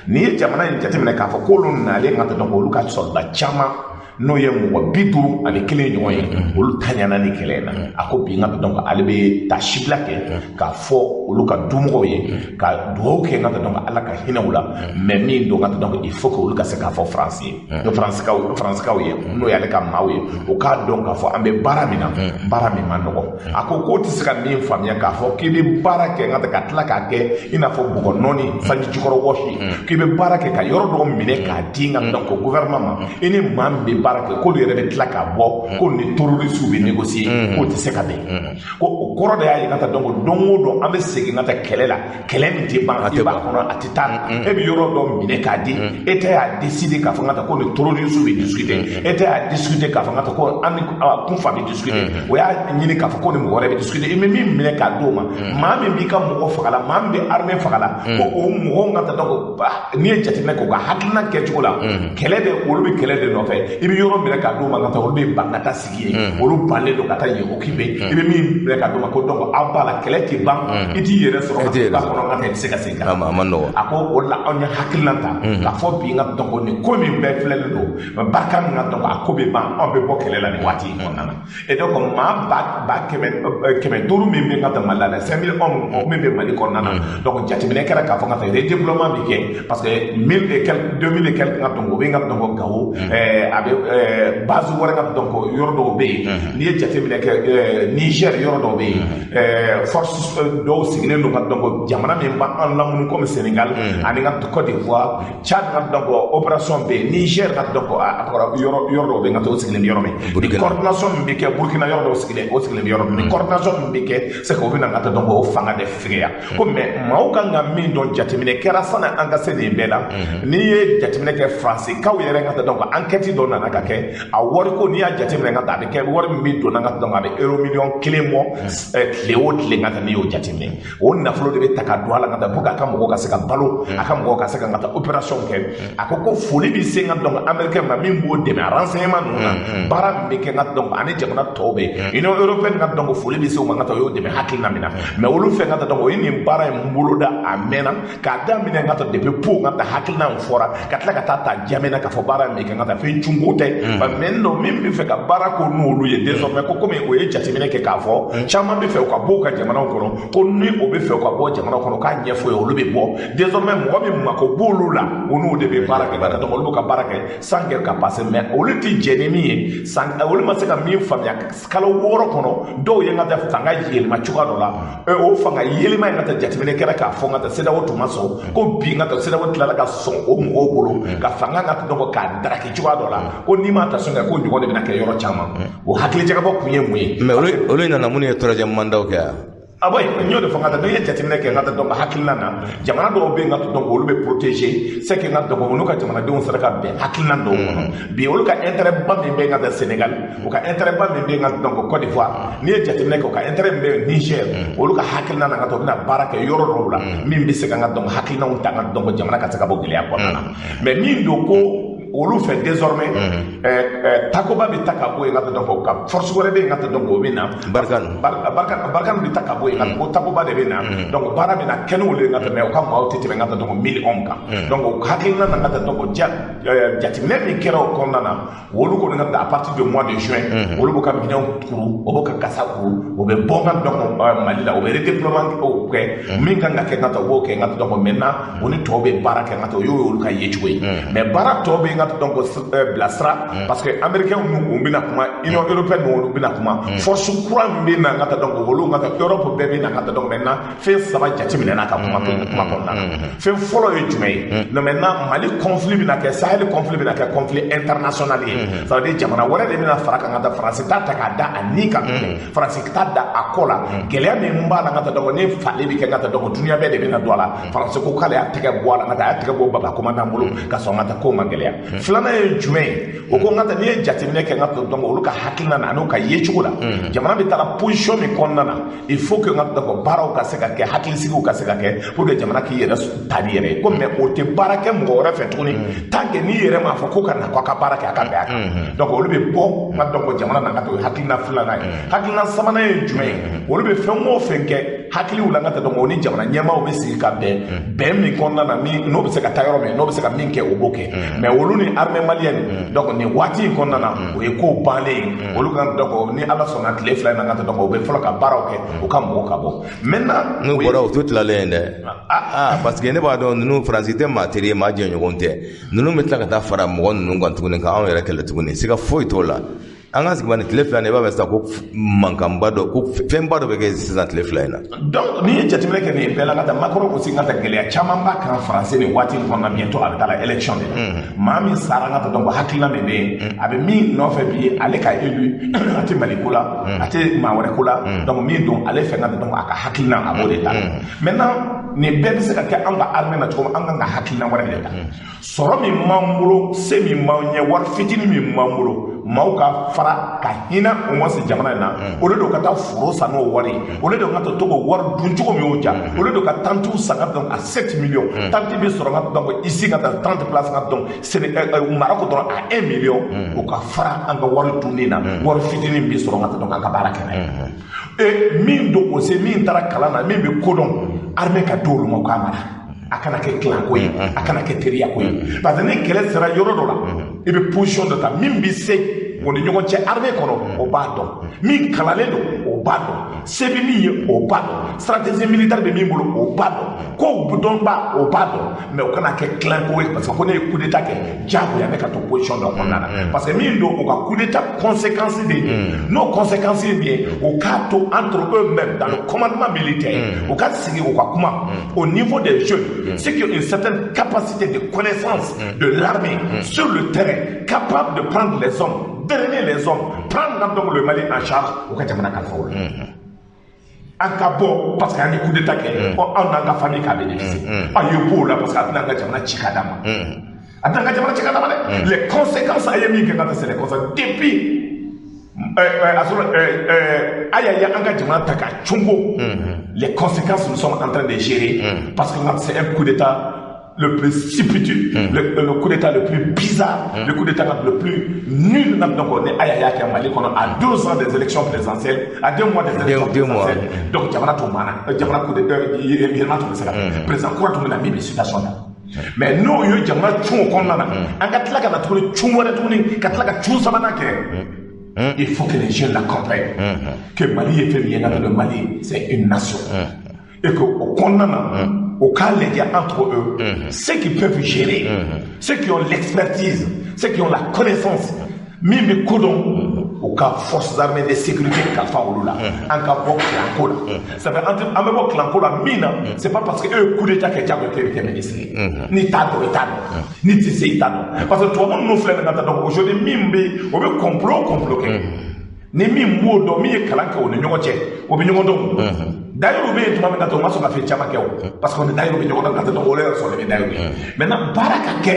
Speaker 2: N'i ye jamana in jateminɛ k'a fɔ k'olu nalen, ka dɔn olu ka sɔrɔda caman, n'o ye mɔgɔ 51 ɲɔgɔn ye, olu taɲana ni kɛlɛ in na. A ko bi n ka dɔn ale bɛ taa sibila kɛ k'a fɔ olu ka dumɔgɔw ye, ka dugawu kɛ n ka dɔn Ala ka hinɛ u la. Mais min don, ka dɔn il faut que olu ka se k'a fɔ Faransi ye, Faransikaw ye, n'o y'ale ka maaw ye, o k'a dɔn k'a fɔ an bɛ baara min na, baara min man nɔgɔ. A ko k'o tɛ se ka min faamuya k'a fɔ k'i bɛ baara kɛ n ka tila k'a kɛ i n'a fɔ bɔgɔ nɔɔni sanji jukɔrɔ wɔsi, k'i bɛ baara kɛ ka yɔrɔ dɔw minɛ k'a di n ka dɔn ko gouvernement ma, i ni maa min bɛ baara kɛ, k'olu yɛrɛ bɛ tila k'a bɔ ko ni terroristes bɛ négocier, k'o tɛ se ka bɛn. Ko o kɔrɔ de y'a ye ka taa dɔn ko don o don an bɛ segin ka taa kɛlɛ la, kɛlɛ min tɛ ban, i b'a kɔnɔ a tɛ taa. E bɛ yɔrɔ dɔ minɛ k'a di, e tɛ y'a décider k'a fɔ ka taa ko ni terroristes bɛ discuter, e tɛ y'a discuter k'a fɔ ka taa ko an ni kunfa bɛ discuter, o y'a ɲini k'a fɔ ko ni mɔgɔ wɛrɛ bɛ discuter. I bɛ min minɛ k'a d'o ma, maa min b'i ka mɔgɔ faga la, maa min bɛ armée faga la, ko o mɔgɔw ka taa dɔn ko n'i ye jateminɛ kɛ u ka hakilina kɛcogo la, kɛlɛ de, olu bɛ kɛlɛ de nɔfɛ. I bɛ yɔrɔ minɛ k'a d'o ma ka taa, olu bɛ ban ka taa sigi yen, olu bannen don ka taa yen occupé. I bɛ min minɛ k'a d'o ma, ko donc aw b'a la, kɛlɛ tɛ ban, i t'i yɛrɛ sɔrɔ ka ba kɔnɔ ka taa, i tɛ se ka segin ka
Speaker 1: na. A ma nɔgɔn.
Speaker 2: A ko o la anw ye hakilina ta k'a fɔ bi n ka dɔn ko nin ko min bɛɛ filɛlen don barika min ka dɔn ko a ko bɛ ban, anw bɛ bɔ kɛlɛ la nin waati in kɔnɔna na. Et donc maa ba 500 min bɛ ka taa Mali la dɛ, 5000 hommes min bɛ Mali kɔnɔna na, donc jateminɛ kɛra k'a fɔ ka taa redéploiement bɛ kɛ, parce que 1000 et quelques, 2000 et quelques ka dɔn o bɛ ka dɔn ko Gawo, a bɛ base wɛrɛ ka dɔn ko yɔrɔ dɔw bɛ yen. N'i ye jateminɛ kɛ Niger yɔrɔ dɔw bɛ yen, force dɔw sigilen don ka dɔn ko jamana min b'an lamunu comme Sénégal ani ka Côte d'Ivoire, Tchad ka dɔn ko opération bɛ yen, Niger ka dɔn ko a yɔrɔ dɔw bɛ yen ka taa o sigilen bɛ yɔrɔ min, ni coordination min bɛ kɛ Burkina yɔrɔ dɔw sigilen, o sigilen bɛ yɔrɔ min, ni coordination min bɛ kɛ, c'est que o bɛ na ka taa dɔn ko o fanga de fɛgɛya ko. Mais maaw kan ka min dɔn, jateminɛ kɛra sani an ka se nin bɛɛ la. N'i ye jateminɛ kɛ, Faransikaw yɛrɛ ka taa dɔn ko enquête dɔ nana ka kɛ a wariko, n'i y'a jateminɛ ka taa, a bɛ kɛ wari min bɛ don ka dɔn a bɛ euro miliyɔn 1 bɔ tile o tile ka taa. N'i y'o jateminɛ, o nafolo de bɛ ta ka don a la ka taa pour que a ka mɔgɔw ka se ka balo, a ka mɔgɔw ka se ka taa opération kɛ. A ko ko foli bɛ se ka dɔn américain ma min b'o dɛmɛ renseignement ninnu na, baara min bɛ kɛ ka dɔn ani jamana tɔw bɛ Union européenne ka dɔn ko foli bɛ se u ma ka taa, o y'o dɛmɛ hakilina min na. Mais olu fɛn ka taa dɔn o ye nin baara in boloda a mɛnna k'a daminɛ ka taa depuis Pau ka taa hakilina in fɔra ka tila ka taa ta N'Djamena k'a fɔ baara min bɛ kɛ ka taa fɛn cunko tɛ. Mais non, min bɛ fɛ ka baara ko n'olu ye désormais, ko komi o ye jateminɛ kɛ k'a fɔ caman bɛ fɛ u ka bɔ u ka jamanaw kɔnɔ, ko ni o bɛ fɛ u ka bɔ jamana kɔnɔ k'a ɲɛfɔ ye, olu bɛ bɔ. Désormais mɔgɔ min mako b'olu la, o n'o de bɛ baara kɛ ka taa, olu bɛ ka baara kɛ sans que ka passer. Mais olu tɛ jɛ ni min ye, san olu ma se ka min faamuya, kalo 6 kɔnɔ dɔw ye n ka taa fanga yɛlɛma cogoya dɔ la. O fanga yɛlɛma in ka taa jateminɛ kɛra k'a fɔ n ka taa CEDEAO tun ma sɔn, ko bi n ka taa CEDEAO tilala ka sɔn o mɔgɔw bolo ka fanga ka dɔn k'a daraki cogoya dɔ la, ko n'i ma attention kɛ, ko ɲɔgɔn de bɛna kɛ yɔrɔ caman. O hakilijagabɔ kun ye mun ye?
Speaker 1: Mais olu nana mun ye troisième mandat kɛ yan?
Speaker 2: Ah oui, n y'o de fɔ n ka taa, n'i ye jateminɛ kɛ n ka taa dɔn hakilina na, jamana dɔw bɛ yen ka dɔn olu bɛ protéger, c'est que n ka dɔn olu ka jamanadenw sera ka bɛn hakilina dɔw kɔnɔ. Bi olu ka intérêt ba min bɛ n ka taa Sénégal, u ka intérêt ba min bɛ n ka dɔn Côte d'Ivoire, n'i ye jateminɛ kɛ u ka intérêt min bɛ Niger, olu ka hakilina na ka taa u bɛna baara kɛ yɔrɔ dɔw la min bɛ se ka n ka dɔn hakilinaw ta n ka dɔn jamana ka se ka bɔ gɛlɛya kɔnɔna na. Mais min don ko olu fɛ désormais Takuba bɛ ta ka bɔ yen ka taa dɔn ka force wɛrɛ bɛ yen ka taa dɔn o bɛ na
Speaker 1: Barkhane
Speaker 2: bɛ ta ka bɔ yen ka ko Takuba de bɛ na, donc baara bɛ na kɛ n'olu ye ka tɛmɛ u ka maaw tɛ tɛmɛ ka taa dɔn 1000 hommes kan. Donc hakilina na ka taa dɔn jateminɛ min kɛra o kɔnɔna na, olu kɔni ka taa à partir du mois de juin, olu b'u ka minɛnw kuru, o b'u ka kasa kuru, o bɛ bɔ ka dɔn Mali la, o bɛ redéploiement kɛ min kan ka kɛ ka taa, o b'o kɛ ka taa. Donc maintenant o ni tɔw bɛ baara kɛ ka taa, o y'o olu ka yecogo ye. Mais baara tɔ bɛ yen. ka donc bilasira, parce que Américains n'u bɛna kuma, Union européenne n'olu bɛna kuma, force kura min bɛ na ka taa, donc olu ka taa Europe bɛɛ bɛ na ka taa. Donc maintenant, fɛn saba jateminɛ n'a ka kuma kɔnɔna na. Fɛn fɔlɔ ye jumɛn ye? Donc maintenant, Mali conflit bɛna kɛ, Sahel conflit bɛna kɛ conflit international ye. Ça veut dire jamana wɛrɛ de bɛna fara kan ka taa. Faransi t'a ta k'a da a ni kan tuguni, Faransi t'a da a kɔ la. Gɛlɛya min b'a la ka taa, donc ni falen bɛ kɛ ka taa, donc dunuya bɛɛ de bɛna don a la. Faransi ko k'ale y'a tɛgɛ bɔ a la ka taa, a y'a tɛgɛ bɔ baba commandant bolo ka sɔn ka taa ko ma gɛlɛya. Filanan ye jumɛn ye? O ko n ka taa, n'i ye jateminɛ kɛ n ka donc olu ka hakilina na an'u ka yecogo la, jamana bɛ taa position min kɔnɔna na, il faut que n ka donc baaraw ka se ka kɛ, hakilisigiw ka se ka kɛ pour que jamana k'i yɛrɛ ta n'i yɛrɛ ye. Ko mais o tɛ baara kɛ mɔgɔ wɛrɛ fɛ tuguni tant que n'i yɛrɛ m'a fɔ ko ka na ko a ka baara kɛ, a ka bɛn a kan. Donc olu bɛ bɔ n ka donc jamana na ka to. Hakilina filanan ye. Hakilina sabanan ye jumɛn ye? Olu bɛ fɛn o fɛn kɛ hakiliw la, n ka taa donc o ni jamana ɲɛmaaw bɛ sigi ka bɛn bɛn min kɔnɔna na, min n'o bɛ se ka taa yɔrɔ min, n'o bɛ se ka min kɛ, o b'o kɛ. Mais olu ni armée malienne, donc nin waati in kɔnɔna na, o ye ko bannen ye. Olu ka donc ni Ala sɔnna, tile 2 in na, n ka taa donc o bɛ fɔlɔ ka baaraw kɛ, u ka mɔgɔw ka bɔ maintenant.
Speaker 1: N'u bɔra, u t'u tilalen ye dɛ. Ah, parce que ne b'a dɔn, ninnu, Faransi tɛ maa teri ye, maa jɛɲɔgɔn tɛ. Ninnu bɛ tila ka taa fara mɔgɔ ninnu kan tuguni ka anw yɛrɛ kɛlɛ tuguni, siga foyi t'o la. An ka sigi nin tile 2 in, i b'a mɛn sisan ko mankanba dɔ, ko fɛnba dɔ bɛ kɛ sisan tile 2 in na.
Speaker 2: Donc n'i ye jateminɛ kɛ nin bɛɛ la, ka taa Macron aussi, ka taa gɛlɛya caman b'a kan Faransi nin waati in kɔnɔna. Bientôt a bɛ taa la élection de la. Maa min sara, ka taa donc hakilina min bɛ yen, a bɛ min nɔfɛ bi, ale ka élu, a tɛ Mali ko la, a tɛ maa wɛrɛ ko la. Donc min don ale fɛ, ka taa donc a ka hakilina, a b'o de ta. Maintenant, nin bɛɛ bɛ se ka kɛ an ka armée na cogo min, an kan ka hakilina wɛrɛ de ta. Sɔrɔ min b'an bolo, se min b'an ɲɛ, wari fitinin min b'an bolo, maaw ka fara ka hinɛ au moins jamana in na. O de don ka taa foro san n'o wari ye, o de don ka to k'o wari dun cogo min y'o ja, o de don ka tantiw san ka donc à 7 millions. Tanti bɛ sɔrɔ ka donc ici ka taa 30 places ka donc Maroc dɔrɔn à 1 million. O ka fara an ka wari dunni na, wari fitinin bɛ sɔrɔ ka donc an ka baara kɛ n'a ye. Et min don o se, min taara kalan na, min bɛ ko dɔn, armée ka d'olu ma, u k'a mara. A kana kɛ clan ko ye, a kana kɛ teriya ko ye, parce que ni kɛlɛ sera yɔrɔ dɔ la, i bɛ position dɔ ta. Min bɛ se o ni ɲɔgɔn cɛ armée kɔnɔ, o b'a dɔn. Min kalanlen don, o b'a dɔn. Se bɛ min ye, o b'a dɔn. Stratégie militaire bɛ min bolo, o b'a dɔn. Kow dɔnba, o b'a dɔn. Mais o kana kɛ clan ko ye, parce que ko ne ye coup d'état kɛ, diyagoya ne ka to position dɔ kɔnɔna na. Parce que min don, o ka coup d'état conséquence de ye, n'o conséquence ye min ye, o k'a to entre eux-mêmes dans le commandement militaire, o ka sigi, o ka kuma au niveau des jeunes, ceux qui ont une certaine capacité de connaissance de l'armée sur le terrain, capable de prendre les hommes, drainer les hommes, prendre donc le Mali en charge, o ka jamana kalifa o la. An ka bɔ parce que an ye coup d'état kɛ, anw n'an ka famille k'a bénéficier, an ye b'o la parce que a tɛna an ka jamana ci ka d'a ma, a tɛna an ka jamana ci ka d'a ma dɛ. Les conséquences, a ye min kɛ ka taa, c'est les conséquences depuis a sɔrɔ a y'a ye an ka jamana ta ka cungo. Les conséquences, nous sommes en train de gérer, parce que c'est un coup d'état le plus stupide, le coup d'état le plus bizarre, le coup d'état le plus nul. Donc on est aya kɛ Mali kɔnɔ à 2 ans des élections présidentielles, à 2 mois des élections présidentielles. Donc jamana tun banna, jamana coup d'état yɛlɛma tun bɛ se ka président kura tun bɛ na min bɛ situation na. Mais n'o ye jamana cun o kɔnɔna na, an ka tila ka na tuguni cun wɛrɛ tuguni, ka tila ka cun sabanan kɛ. Il faut que les jeunes la comprennent que Mali ye fɛn min ye, le Mali, c'est une nation, et que o kɔnɔna na, au cas lajɛ entre eux, ceux qui peuvent gérer, ceux qui ont l'expertise, ceux qui ont la connaissance, min bɛ ko dɔn, u ka forces armées de sécurité kalifa olu la. An ka bɔ clan ko la. Ça fait an bɛ bɔ clan ko la min na, c'est pas parce que eux ye coup d'état kɛ diyagoya k'e bɛ kɛ ministre ye. N'i t'a dɔn, i t'a dɔn. N'i tɛ se, i t'a dɔn. Parce que tubabu ninnu filɛ nin ka taa, donc aujourd'hui min bɛ yen, o bɛ complot complot kɛ. Ni min b'o dɔn, min ye kalan kɛ o ni ɲɔgɔn cɛ, o bɛ ɲɔgɔn dɔn. D'ailleurs, u bɛ yen tuma min na, o ma sɔn ka fɛn caman kɛ o, parce que d'ailleurs u bɛ ɲɔgɔn dɔn ka taa, donc olu yɛrɛ sɔrɔ bɛ d'ailleurs ye. Maintenant, baara ka kɛ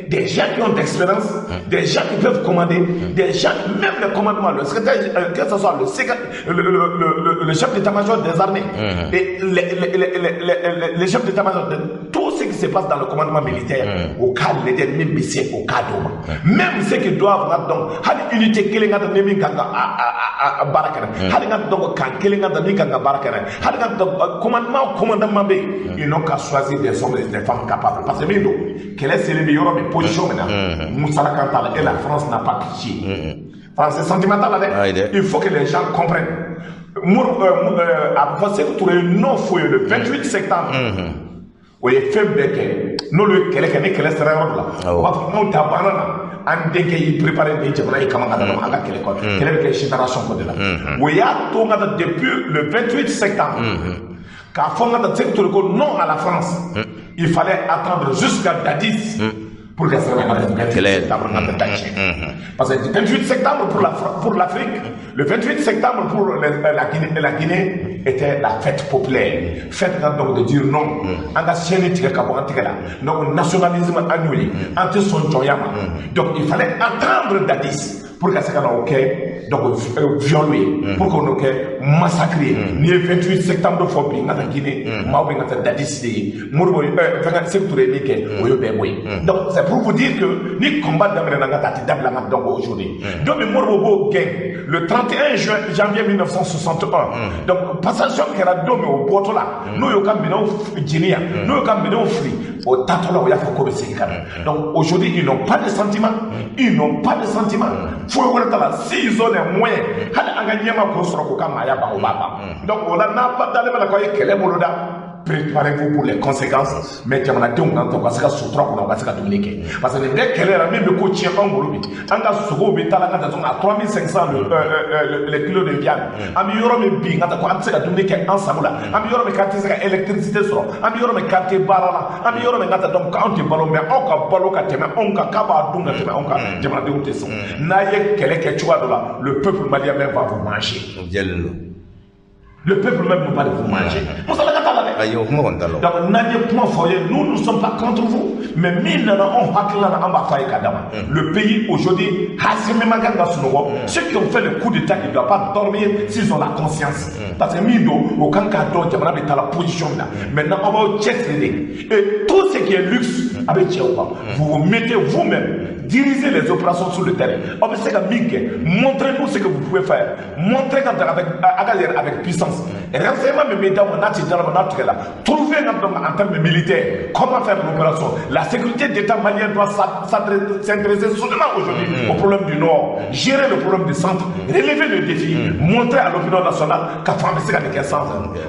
Speaker 2: des gens qui ont d'expérience, des gens qui peuvent commander, des gens, même le commandement, le secrétaire, que ce soit le chef d'état-major des armées, et les chefs d'état-major de tout ce qui se passe dans le commandement militaire, au cas de min bɛ se o cas d'o ma. Même ceux qui doivent, donc, hali unité kelen ka ni min kan ka a baara kɛ, hali ka donc kan kelen ka min kan ka baara kɛ, hali ka donc commandement bɛ yen, ils n'ont qu'à choisir des hommes et des femmes capables. Parce que min don, kɛlɛ selen bɛ yɔrɔ min, position min na, musalakan t'a la, et la France n'a pas pitié. Français sentiment t'a la dɛ. Il faut que les gens comprennent. A bɛ fɔ Sékou Touré ye non fɔ ye le 28 septembre. O ye fɛn bɛɛ kɛ, n'olu ye kɛlɛ kɛ, ni kɛlɛ sera yɔrɔ dɔ la, u b'a fɔ anw ta banna na, an denkɛ y'i préparé nin jamana ye kama ka taa an ka kɛlɛ kɔ, kɛlɛ bɛ kɛ génération kɔ de la. O y'a to n ka taa depuis le 28 septembre k'a fɔ n ka taa Sékou Touré ko non à la France, il fallait attendre jusqu'à Dadis pour que ça
Speaker 1: Kɛlɛ.
Speaker 2: Septembre ka taa tiɲɛ. Parce que le 28 septembre pour l'Afrique, le 28 septembre pour la Guinée, la Guinée était la fête populaire. Fête donc de dire non. An ka chaîne tigɛ ka bɔ an tigɛ la. Donc nationalisme an y'o ye. An tɛ sɔn jɔnya ma. Donc il fallait attendre Dadis pour ka se ka na o kɛ donc viol ye, pour qu'on o kɛ massacre ye. N'i ye 28 septembre fɔ bi n ka taa Guinée, maaw bɛ ka taa Dadis de ye. Modibo fɛnkɛ Sékou Touré ye min kɛ, o y'o bɛɛ bɔ yen. Donc c'est pour vous dire que ni combat daminɛna n ka taa, a tɛ dabila n ka donc aujourd'hui. Don min Modibo b'o gɛn le 31 juin janvier 1961, donc passation kɛra don min, o bɔtɔ la, n'o y'o ka minɛnw jeni yan, n'o y'o ka minɛnw fili, o taatɔ la, o y'a fɔ k'o bɛ segin ka na. Donc aujourd'hui, ils n'ont pas de sentiment, ils n'ont pas de sentiment, foyi wɛrɛ t'a la. S'ils ont les moyens, hali an ka ɲɛma k'o sɔrɔ k'o ka maaya ban, o b'a ban. Donc o la, n'a dalen bɛ la k'aw ye kɛlɛ boloda, préparez-vous pour les conséquences. Mais jamanadenw kan ta, u ka se ka sutura kɔnɔ, u ka se ka dumuni kɛ, parce que nin bɛɛ kɛlɛ la min bɛ ko tiɲɛ anw bolo bi, an ka sogow bɛ taa la ka taa à 3500 le kilo de viande. An bɛ yɔrɔ min bi, n ka taa ko an tɛ se ka dumuni kɛ an sago la, an bɛ yɔrɔ min k'an tɛ se ka électricité sɔrɔ, an bɛ yɔrɔ min k'an tɛ baara la, an bɛ yɔrɔ min ka taa donc k'anw tɛ balo, mais aw ka balo ka tɛmɛ anw kan, k'a b'a dun ka tɛmɛ anw kan. Jamanadenw tɛ sɔn. N'a ye kɛlɛ kɛ cogoya dɔ la, le peuple malien même va vous manger.
Speaker 1: O jɛlen don.
Speaker 2: Le peuple même va vous manger. Musalaka t'a la dɛ.
Speaker 1: Ayi, o kuma kɔni t'a la.
Speaker 2: Donc n'an ye kuma fɔ aw ye, nous ne sommes pas contre vous, mais min nana anw hakilina na, an b'a fɔ a ye ka d'a ma. Le pays aujourd'hui, Assimi man kan ka sunɔgɔ. Ceux qui ont fait le coup d'état, ils ne doivent pas dormir s'ils ont la conscience, parce que min don, o kan k'a dɔn jamana bɛ taa la position min na. Maintenant, aw b'aw cɛsiri de, et tout ce qui est luxe a bɛ cɛw kan. Vous vous mettez vous-même diriger les opérations sur le terrain. Aw bɛ se ka min kɛ, montrez-nous ce que vous pouvez faire, montrez ka avec a ka yɛrɛ avec puissance. Renseignement min bɛ d'aw ma, n'a ti d'aw ma, n'a tigɛ la, trouver ka donc en termes militaires comment faire l'opération. La sécurité d'État malienne doit s'intéresser seulement aujourd'hui au problème du Nord, gérer le problème du centre, relever le défi, montrer à l'opinion nationale k'a fɔ an bɛ se ka nin kɛ sans,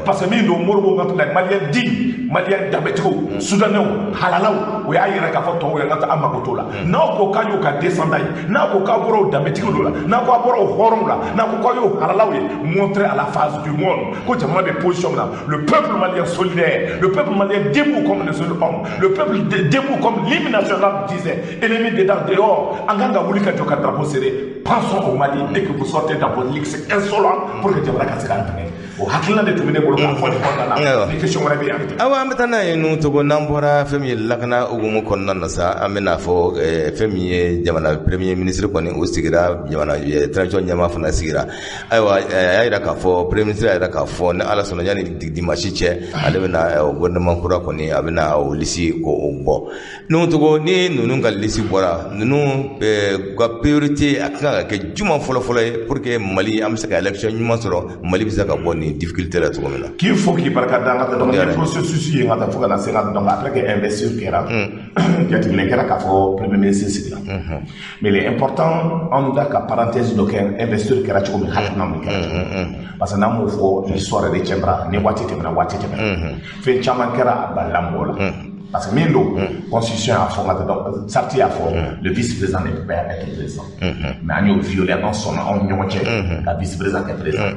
Speaker 2: parce que min don, Modibo ka les Maliens dignes, Maliens danbetigiw, Soudanais halalaw, o y'a yira k'a fɔ tɔw ye n ka taa an mako t'o la. N'aw ko k'a y'o ka descendant ye, n'aw ko k'a bɔra o danbetigiw de la, n'aw ko a bɔra o hɔrɔnw la, n'aw ko k'a y'o halalaw ye, montrer à la face du monde ko jamana bɛ position min na. Le peuple malien solidaire, le peuple malien debout comme le seul homme, le peuple debout comme l'hymne national disait, ennemi dedans dehors, an kan ka wuli ka jɔ ka drapeau serré. Pensons au Mali et que vous sortez dans votre luxe insolent pour que jamana ka se k'an fɛngɛ. O hakilina de tun bɛ ne bolo k'a fɔ nin kɔnɔna na. Ni question wɛrɛ bɛ yen, an bɛ tɛmɛ.
Speaker 1: Awa, an bɛ taa n'a ye nu togo. N'an bɔra fɛn min ye lakana hukumu kɔnɔna na sa, an bɛna fɔ fɛn min ye jamana premier ministre kɔni, o sigira, jamana transition ɲɛmaa fana sigira. Ayiwa, a y'a yira k'a fɔ, premier ministre y'a yira k'a fɔ ni Ala sɔnna, yanni dimanche cɛ, ale bɛna gouvernement kura kɔni, a bɛna o liste k'o bɔ. Nu togo, ni ninnu ka liste bɔra, ninnu ka priorité a kan ka kɛ juma fɔlɔ-fɔlɔ ye pour que Mali an bɛ se ka élection ɲuman sɔrɔ, Mali bɛ se ka bɔ nin difficulté la cogo min na?
Speaker 2: K'i fo k'i barika da. An ka taa donc ni processus ye, n ka taa fo ka na se ka donc après que investiture kɛra, jateminɛ kɛra k'a fɔ premier ministre sigira. Mais il est important an da ka parenthèse dɔ kɛ investiture kɛra cogo min, hakilina min kɛra cogo min, parce que n'an m'o fɔ, l'histoire retiendra. Ni waati tɛmɛna, waati tɛmɛna, fɛn caman kɛra a balila mɔgɔ la, parce que min don, constitution y'a fɔ n ka taa donc charte y'a fɔ, le vice-président ne peut pas être président, mais an y'o violé, an sɔnna anw ni ɲɔgɔn cɛ ka vice-président kɛ président.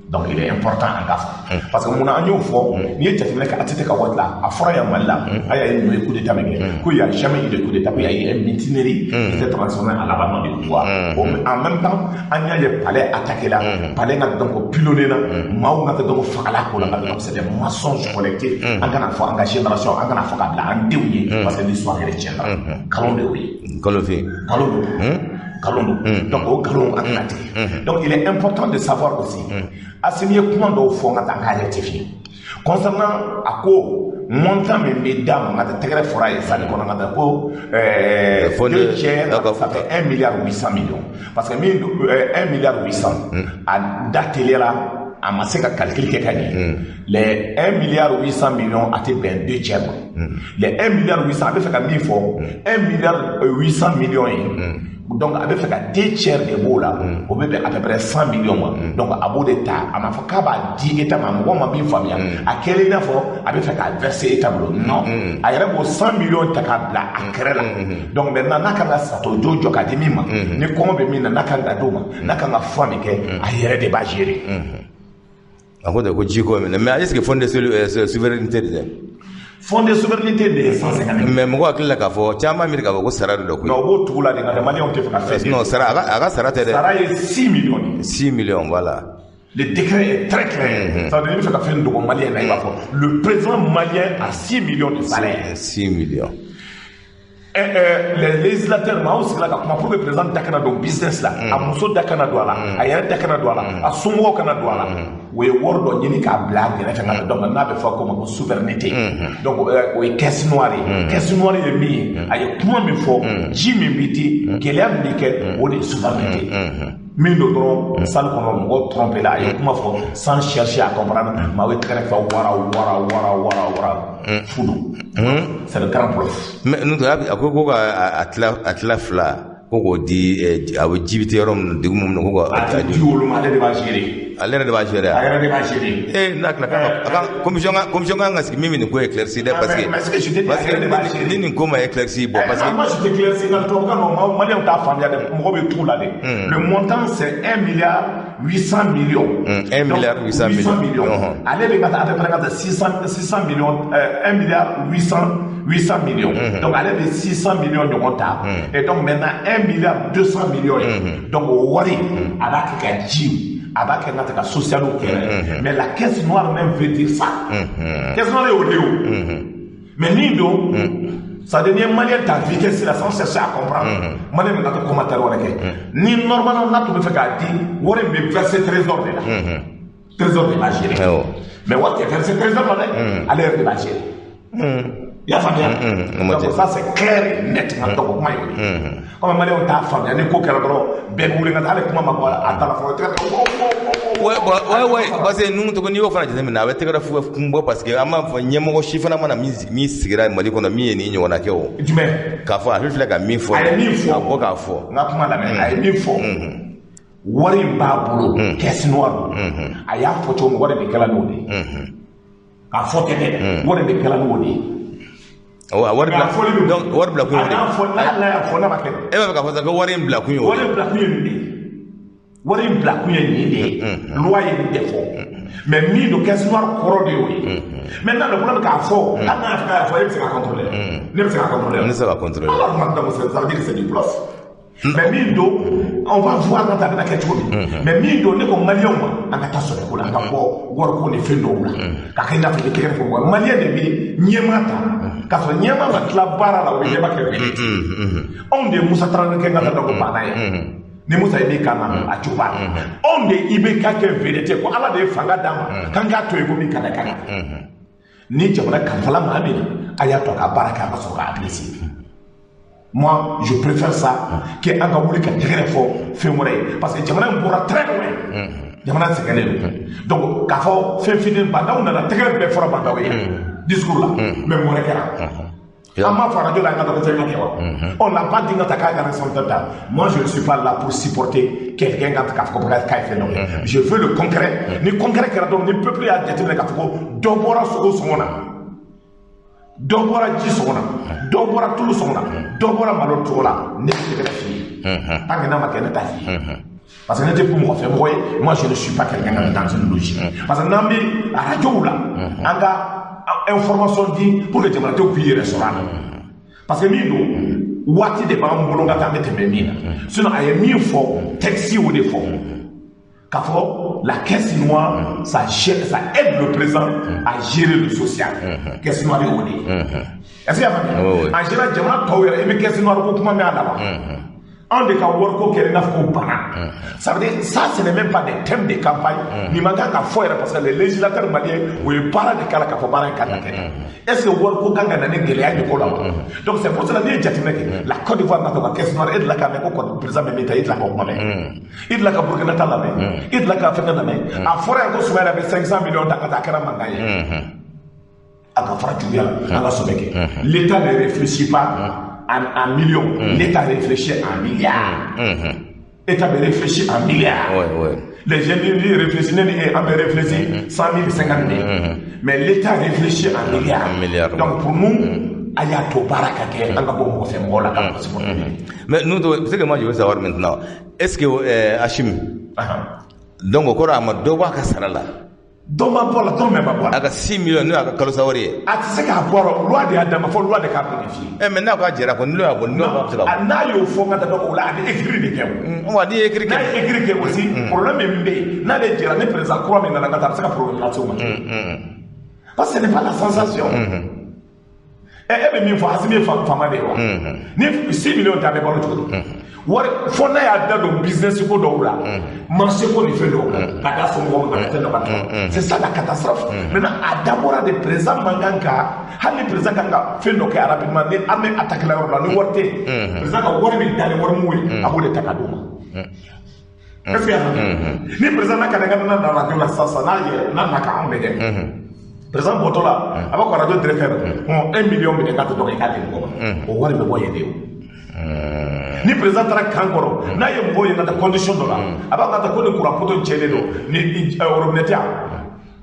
Speaker 2: Donc il est important an k'a fɔ, parce que munna an y'o fɔ? N'i ye jateminɛ kɛ ATT ka waati la, a fɔra yan Mali la, a y'a ye ninnu ye coup d'état min kɛ, ko il y a jamais eu de coup d'état, ko il y a eu une mutinerie qui s'est transformée en l'abandon du pouvoir. En même temps, an y'a ye palais attaqué la, palais ka donc pilonné na, maaw ka donc fagala ko la, donc c'est des mensonges collectifs. An kana fɔ an ka génération, an kana fɔ k'a bila an denw ye, parce que l'histoire retiendra. Nkalon de y'o ye.
Speaker 1: Nkalon fin.
Speaker 2: Nkalon don, nkalon don. Donc o nkalon, an kana tigɛ. Donc il est important de savoir aussi, Assimi ye kuma dɔw fɔ n ka taa n k'a rectifier concernant a ko montant min bɛ d'a ma. N ka taa tɛgɛrɛ fɔra ye sani kɔnɔ, n ka taa ko deux tiers, ça fait 1 milliard 800 millions, parce que min don, 1 milliard 800, a da teliyara. A ma se ka calcul kɛ ka ɲɛ. Les 1 milliard 800 millions a tɛ bɛn deux tiers ma. Les 1 milliard 800, a bɛ fɛ ka min fɔ, 1 milliard 800 millions ye, donc a bɛ fɛ ka deux tiers de b'o la, o bɛ bɛn à peu près 100 millions ma. Donc a b'o de ta, a ma fɔ k'a b'a di État ma. Mɔgɔ ma min faamuya, a kɛlen i n'a fɔ a bɛ fɛ k'a verser État bolo. Non, a yɛrɛ b'o 100 millions ta k'a bila a kɛrɛ la. Donc maintenant, n'a kan ka satɔjo jɔ k'a di min ma, ni kɔngɔ bɛ min na, n'a kan ka d'o ma, n'a kan ka fura min kɛ, a yɛrɛ de b'a gérer.
Speaker 1: A ko ten ko ji ko minɛ, mais est-ce que fonds de souveraineté de tɛ?
Speaker 2: Fonds de souveraineté de ye 150.
Speaker 1: Mais mɔgɔ hakili la k'a fɔ, caman miiri k'a fɔ ko sara de don koyi.
Speaker 2: Non, o b'o tugu la de, nka maliyɛnw tɛ fɛ ka fɛn.
Speaker 1: Non, sara, a ka sara tɛ dɛ.
Speaker 2: Sara ye 6 millions de ye.
Speaker 1: 6 millions, voilà.
Speaker 2: Le décret est très clair. Ça veut dire, i bɛ fɛ ka fɛn dogo maliyɛn na, i b'a fɔ le président malien a 6 millions de salaire.
Speaker 1: 6 millions.
Speaker 2: Les législateurs, maaw sigila ka kuma pour que président da kana don business la, a muso da kana don a la, a yɛrɛ da kana don a la, a somɔgɔw kana don a la. O ye wari dɔ ɲini k'a bila a gɛrɛfɛ ka na. Donc n'a bɛ fɔ ko ma ko souveraineté, donc o ye caisse noire ye. Caisse noire ye min ye, a ye kuma min fɔ, ji min bɛ di, gɛlɛya min bɛ kɛ, o de ye souveraineté. Min don dɔrɔn, salle kɔnɔ mɔgɔw trompé la. A ye kuma fɔ sans chercher à comprendre. Maaw ye tɛgɛrɛ fɔ wara wara wara wara wara, fu don, c'est le grand bluff.
Speaker 1: Mais n'o tɛ, a ko ka a tila fila, ko k'o di, a bɛ ji bɛ taa yɔrɔ min na, dugu min na, ko ka
Speaker 2: A tɛ di olu ma, ale de b'a gérer.
Speaker 1: Ale yɛrɛ de b'a gérer.
Speaker 2: A yɛrɛ de b'a gérer.
Speaker 1: Ee, n'a tila a ka commission kan ka sigi min bɛ nin ko éclairci dɛ, parce que
Speaker 2: Mais ce que je te dis,
Speaker 1: parce
Speaker 2: a yɛrɛ de b'a
Speaker 1: que
Speaker 2: gérer.
Speaker 1: ni nin ko ma éclairci, bon, parce que
Speaker 2: Moi, je t'éclaircis nka tubabukan nɔ, maliyɛnw t'a faamuya dɛ, mɔgɔ bɛ tugu la dɛ. Le montant, c'est 1 milliard 800 millions.
Speaker 1: 1 milliard 800
Speaker 2: 800
Speaker 1: millions.
Speaker 2: millions. Ale bɛ ka taa à peu près ka taa 600 millions, 1 milliard 800 millions. Donc ale bɛ 600 millions ɲɔgɔn ta. Et donc maintenant, 1 milliard 200 millions ye. Donc o wari, a b'a kɛ ka ji, a b'a kɛ n ka ka social kɛ. Mais la caisse noire même veut dire ça. Caisse noire ye o de ye o. Mais min don, ça veut dire n'i ye maliyɛn ta vitesse la sans chercher à comprendre, maliyɛn bɛ ka to commentaire wɛrɛ kɛ. Ni normalement n'a tun bɛ fɛ k'a di, wari in bɛ verser trésor de la. Trésor de b'a gérer.
Speaker 1: Awɔ.
Speaker 2: Mais wari tɛ verser trésor la dɛ, ale yɛrɛ de b'a gérer. I y'a faamuya?
Speaker 1: O ma
Speaker 2: Donc
Speaker 1: jɛ.
Speaker 2: ça, c'est clair et net. Nka donc kuma ye o de ye. Comme maliyɛnw t'a faamuya, ni ko kɛra dɔrɔn, bɛɛ bɛ wuli ka taa, hali kuma ma bɔ a ta la fɔlɔ, tɛgɛ wo wo wo.
Speaker 1: Ouais, bon, ouais, ouais, parce que ninnu tɔgɔ, n'i y'o fana jateminɛ, a bɛ tɛgɛrɛ fu kun bɔ, parce que an b'a fɔ ɲɛmɔgɔ si fana mana min sigira Mali kɔnɔ min ye nin ɲɔgɔnna kɛ o.
Speaker 2: Jumɛn?
Speaker 1: K'a fɔ a filɛ ka min fɔ.
Speaker 2: A ye min fɔ.
Speaker 1: Ka bɔ k'a fɔ.
Speaker 2: N ka kuma lamɛn, a ye min fɔ, wari in b'a bolo, caisse noire don. A y'a fɔ cogo min, wari bɛ kɛla n'o de ye. K'a fɔ tɛ dɛ, wari bɛ kɛla n'o de ye.
Speaker 1: Wa wari
Speaker 2: Mais
Speaker 1: bila
Speaker 2: a fɔli bɛ
Speaker 1: donc wari bila kun y'o
Speaker 2: A
Speaker 1: de
Speaker 2: n'a
Speaker 1: ye.
Speaker 2: fɔ n'a y'a fɔ, n'a ma kɛ.
Speaker 1: E b'a fɛ k'a fɔ sisan ko wari in bila kun y'o de
Speaker 2: Wari
Speaker 1: ye.
Speaker 2: in bila kun ye nin de ye. Wari in bila kun ye nin de ye. Loi ye nin de fɔ. Mais min don, caisse noire kɔrɔ de y'o ye. Maintenant, le problème, k'a fɔ, hali n'a y'a fɔ k'a y'a fɔ, e bɛ se ka contrôler. Ne bɛ se ka contrôler.
Speaker 1: Ne tɛ se ka contrôler.
Speaker 2: Alors, donc, ça veut dire que c'est du bluff. Mais min don, on va voir quand a bɛna kɛ cogo min. Mais min don, ne ko maliyɛnw ma, an ka taa sɔrɔ ko la, an ka bɔ wariko ni fɛn dɔw la. Ka kɛ i n'a fɔ i bɛ tɛgɛ fɔ mɔgɔ. Maliyɛn de bɛ ɲɛmaa ta, k'a sɔrɔ ɲɛmaa ma tila baara la, o bɛ ɲɛmaa kɛ vedette. Anw de ye Musa Tarawele kɛ n ka taa ko banna ye. Ni Musa ye min k'an na, a cogo b'a la. Anw de ye IBK kɛ vedette, ko Ala de ye fanga d'an ma, k'an k'a to yen ko min ka da kan. Ni jamana kalifala maa min na, a y'a to a ka baara kɛ, a ka sɔrɔ k'a apprécier. Moi, je préfère ça que an ka wuli ka tɛgɛrɛ fɔ fɛn wɛrɛ ye, parce que jamana in bɔra très loin. Jamana sɛgɛnnen don. Donc k'a fɔ fɛn fitinin, Bah N'Daw nana, tɛgɛrɛ bɛɛ fɔra Bah N'Daw ye discours la, mais mun wɛrɛ kɛra? An b'a fɔ radio la, an ka dɔgɔ fɛn ka kɛ wa? On n'a pas dit ka ta k'a ka responsabilité ta. Moi, je ne suis pas là pour supporter quelqu'un ka k'a fɔ ko k'a ye fɛn dɔ kɛ. Je veux le concret. Ni concret kɛra dɔrɔn, ni peuple y'a jateminɛ k'a fɔ ko dɔ bɔra sogo sɔngɔ na, dɔ bɔra ji sɔngɔ na, dɔ bɔra tulu sɔngɔ na, dɔ bɔra malo sɔngɔ la, ne tɛ tɛgɛrɛ f'i ye. Tant que n'a ma kɛ, ne t'a f'i ye, parce que ne tɛ mɔgɔ fɛ mɔgɔ ye. Moi, je ne suis pas quelqu'un qui est dans une logique, parce que n'an bɛ radio la, an ka information di pour que jamanadenw k'u yɛrɛ sɔrɔ a la, parce que min don, waati de b'an bolo ka taa, an bɛ tɛmɛ min na. Sinon a ye min fɔ, texte y'o de fɔ, k'a fɔ la caisse noire, ça gère, ça aide le président à gérer le social. Caisse noire y'o de ye. Est-ce que i y'a faamuya?
Speaker 1: Oui, oui.
Speaker 2: En général, jamana tɔw yɛrɛ, i bɛ caisse noire ko kuma mɛn a la wa? Anw de ka wariko kɛra i n'a fɔ ko bana. Ça veut dire, ça, ce n'est même pas des thèmes de campagne. Nin man kan ka fɔ yɛrɛ, parce que les législateurs maliens, u ye baara de k'a la k'a fɔ baara in kan ka kɛ. Est ce que wariko kan ka na ni gɛlɛya ye ko la wa? Donc c'est pour cela, n'i ye jateminɛ kɛ, la Côte d'Ivoire n'a ka caisse noire, e delila k'a mɛn ko président bɛ min ta? E delila k'o kuma mɛn? E delila ka Burkina ta lamɛn? E delila ka fɛngɛ lamɛn? A fɔra yan ko Soumaïla bɛ 500 millions ta ka taa, a kɛra mankan ye. A ka fara juguya la, an ka sɔbɛ kɛ. L'État ne réfléchit pas en millions, l'État réfléchit en milliards. État bɛ réfléchir en milliards. Les individus réfléchissent, ne ni e, an bɛ réfléchir 100 000, 50 000. Mais l'État réfléchit en milliards.
Speaker 1: En milliards.
Speaker 2: Donc pour nous, a y'a to baara ka kɛ, an ka bɔ mɔgɔ fɛ mɔgɔ la ka mɔgɔ supporter.
Speaker 1: Mais nous, ce que moi je veux savoir maintenant, est-ce que Assimi, donc o kɔrɔ a ma dɔ bɔ a ka sara la?
Speaker 2: Dɔ ma bɔ la, dɔrɔmɛ ma bɔ a la.
Speaker 1: A ka 6 millions, n'o y'a ka kalo sa wari ye.
Speaker 2: A tɛ se k'a bɔ a la, loi de y'a d'a ma, fo loi de k'a modifier.
Speaker 1: Eh, mais n'a ko a jɛra kɔ, ni loi y'a bɔ, ni loi bɛ se ka bɔ.
Speaker 2: N'a y'o fɔ ka taa dɔn o la, a bɛ écrit de kɛ o.
Speaker 1: Wa n'i ye écrit
Speaker 2: N'a
Speaker 1: kɛ.
Speaker 2: ye écrit kɛ aussi, problème min bɛ yen, n'ale jɛra, ni président kura min nana ka taa, a bɛ se ka problème lase o ma. Parce que ce n'est pas la sensation. Ɛ, e bɛ min fɔ, Assimi ye faama de ye wa? Ni 6 millions tɛ, a bɛ balo cogo di? Wari fo n'a y'a da don business ko dɔw la, marché ko ni fɛn dɔw la, ka da somɔgɔw ma, ka fɛn dɔ ka taa. C'est ça la catastrophe. Maintenant, a dabɔra de, président man kan ka, hali ni président kan ka fɛn dɔ kɛ rapidement, ni armée attaque la yɔrɔ la, ni wari tɛ yen, président ka wari min dalen wari mugu ye, a b'o de ta ka d'u ma. Est-ce que y'a faamuya? Ni président n'a ka na na radio la sisan, n'a yɛrɛ n'a na ka anw lajɛ, président bɔtɔ la, a b'a fɔ radio directeur: hɔn, 1 million minɛ k'a tɛ dɔn, i k'a di mɔgɔ ma, o wari bɛ bɔ yen de. O ni président taara kan kɔrɔ, n'a ye mɔgɔw ye ka taa condition dɔ la, a b'a fɔ ka taa ko ni courant poteau tiɲɛnen don, ni robinet tɛ yan,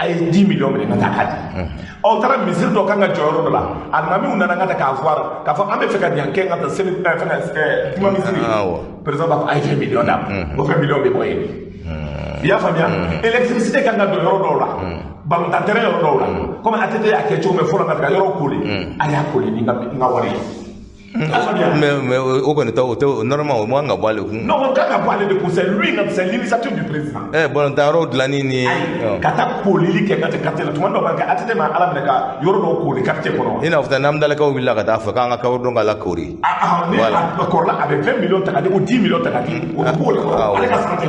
Speaker 2: a ye 10 millions minɛ ka taa k'a di. Ɔ taara misiri dɔ kan ka jɔ yɔrɔ dɔ la, alimamiw nana ka taa k'a fɔ k'a fɔ an bɛ fɛ ka ɲan kɛ ka taa seli fɛngɛ kuma misiri, président b'a fɔ a ye 20 millions d'a ma, o 20 millions bɛ bɔ yen. I y'a faamuya? Électricité kan ka don yɔrɔ dɔw la, balontan terrain yɔrɔ dɔw la, komi ATT y'a kɛ cogo min fɔlɔ, ka yɔrɔ koli, a y'a koli ni n ka wari ye.
Speaker 1: Mais o kɔni tɛ, o tɛ normalement, o man ka bɔ ale kun.
Speaker 2: Non, o kan ka bɔ ale de kun, c'est lui, c'est l'initiative du président.
Speaker 1: Ɛ, balontan yɔrɔw dilanni ni.
Speaker 2: Ayi, ka taa kolili kɛ ka tɛ quartier la, tuma dɔw b'a kɛ, ATT ma ala minɛ ka yɔrɔ dɔw koli quartier kɔnɔ.
Speaker 1: I n'a fɔ n'Amdalakaw wulila ka taa fɔ k'an ka kaburudon ka lakori.
Speaker 2: Ah, ni a kɔrɔla, a bɛ 20 millions ta ka di ou 10 millions ta ka di, o bɛ b'o de kɔrɔ, ale ka sara tɛ.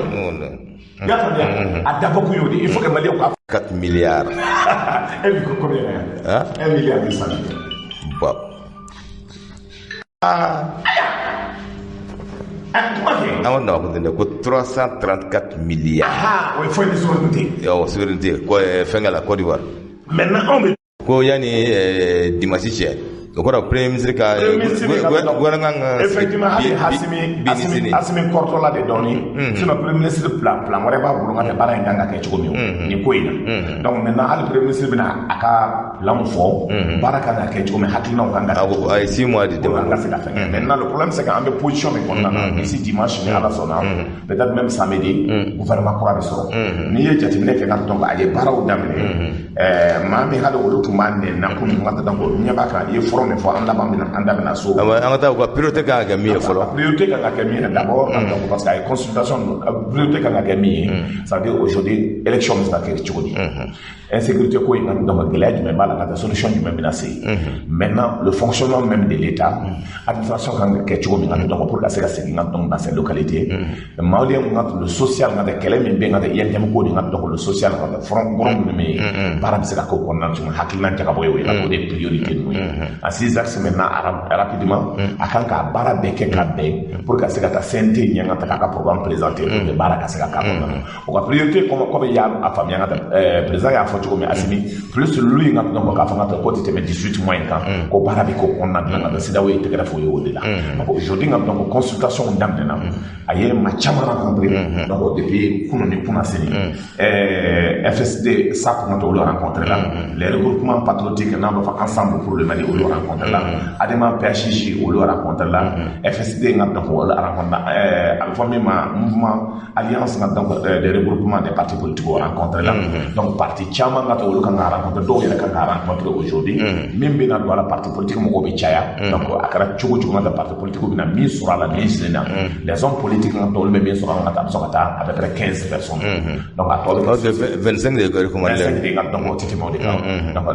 Speaker 2: I y'a faamuya? A dabɔ kun y'o de, il faut que Maliyɛnw ka.
Speaker 1: 4 milliards.
Speaker 2: E bɛ combien?
Speaker 1: Hein?
Speaker 2: 1 milliard 200 millions.
Speaker 1: Bon.
Speaker 2: Ah. Kuma kɛ.
Speaker 1: An ko ko ko 334 milliards.
Speaker 2: Ah, o ye foyi ni souveraineté.
Speaker 1: Awɔ, souveraineté ko fɛnkɛ la, Côte d'Ivoire.
Speaker 2: Maintenant, anw bɛ.
Speaker 1: Ko yanni dimanche cɛ, o kɔrɔ premier ministre ka gouvernement ka.
Speaker 2: Effectivement, hali Assimi, Assimi kɔrɔtɔla de dɔɔni, sinon premier ministre plan wɛrɛ b'a bolo ka tɛ baara in kan ka kɛ cogo min nin ko in na. Donc maintenant, hali premier ministre bɛna a ka plan fɔ, baara kan ka kɛ cogo min, hakilinaw kan ka
Speaker 1: kɛ. A ye 6 mois de
Speaker 2: dɛmɛ an ka se ka fɛn kɛ. Maintenant, le problème, c'est que an bɛ position min kɔnɔna na, d'ici dimanche, ni Ala sɔnna, peut-être même samedi, gouvernement kura bɛ sɔrɔ. N'i ye jateminɛ kɛ ka dɔn, a ye baaraw daminɛ, maa min hali olu tun b'a nɛni na komi ka taa ko ɲɛ b'a kan, i ye fɔlɔ min fɔ, an laban bɛna, an da bɛna so.
Speaker 1: An ka taa u ka priorité kan ka kɛ min ye fɔlɔ.
Speaker 2: Priorité kan ka kɛ min ye d'abord, parce que a ye consultation, priorité kan ka kɛ min ye, ça veut dire aujourd'hui, élection bɛ se ka kɛ cogo di? Insécurité ko in ka, donc gɛlɛya jumɛn b'a la, ka taa solution jumɛn bɛna se? Maintenant, le fonctionnement même de l'État, administration kan ka kɛ cogo min ka, donc pour ka se ka segin ka, donc dans ces localités malien ka, le social ka, kɛlɛ min bɛ yen ka UNTM ko de ka, donc le social ka front gros minnu bɛ yen, baara bɛ se ka k'o kɔnɔna na cogo min, hakilina jagabɔ ye o ye, o de ye priorité ninnu ye. En six axes maintenant, rapidement, a kan ka baara bɛɛ kɛ ka bɛn pour ka se ka taa CNT ɲɛ ka taga a ka programme présenter pour que baara ka se ka k'a kɔnɔna na. O ka priorité, comme i y'a faamuya ka président y'a fɔ cogo min, Assimi plus lui ka, donc k'a fɔ ka ko tɛ tɛmɛ 18 mois in kan, ko baara bɛ k'o kɔnɔna na ka taa, CEDEAO ye tɛgɛrɛ fɔ ye o de la. Donc aujourd'hui ka, donc consultation daminɛna, a ye maa caman rencontré, donc depuis kunun ni kunnasini, FSD SAP ka olu rencontré la, les regroupements patriotiques n'an b'a fɔ Ensemble pour le Mali, olu rencontré la, ADEMA PHJ olu rencontré la, FSD nga, donc olu rencontré la, a bɛ fɔ min ma mouvement alliance nga, donc des regroupements des partis politiques, o rencontré la. Donc parti caman. Caman ka taa olu kan ka rencontrer, dɔw yɛrɛ kan ka rencontrer aujourd'hui. Min bɛna don a la, parti politique mɔgɔw bɛ caya. Donc a kɛra cogo cogo, ka parti politique bɛna min sɔrɔ a la nin sen na, les hommes politiques ka taa, olu bɛ min sɔrɔ a la, ka taa, a bɛ sɔn ka taa à peu près 15 personnes. Donc a tɔ bɛ
Speaker 1: kɛ 25 de recommandé.
Speaker 2: 25 de ka, donc o tɛ tɛmɛ o de kan. Donc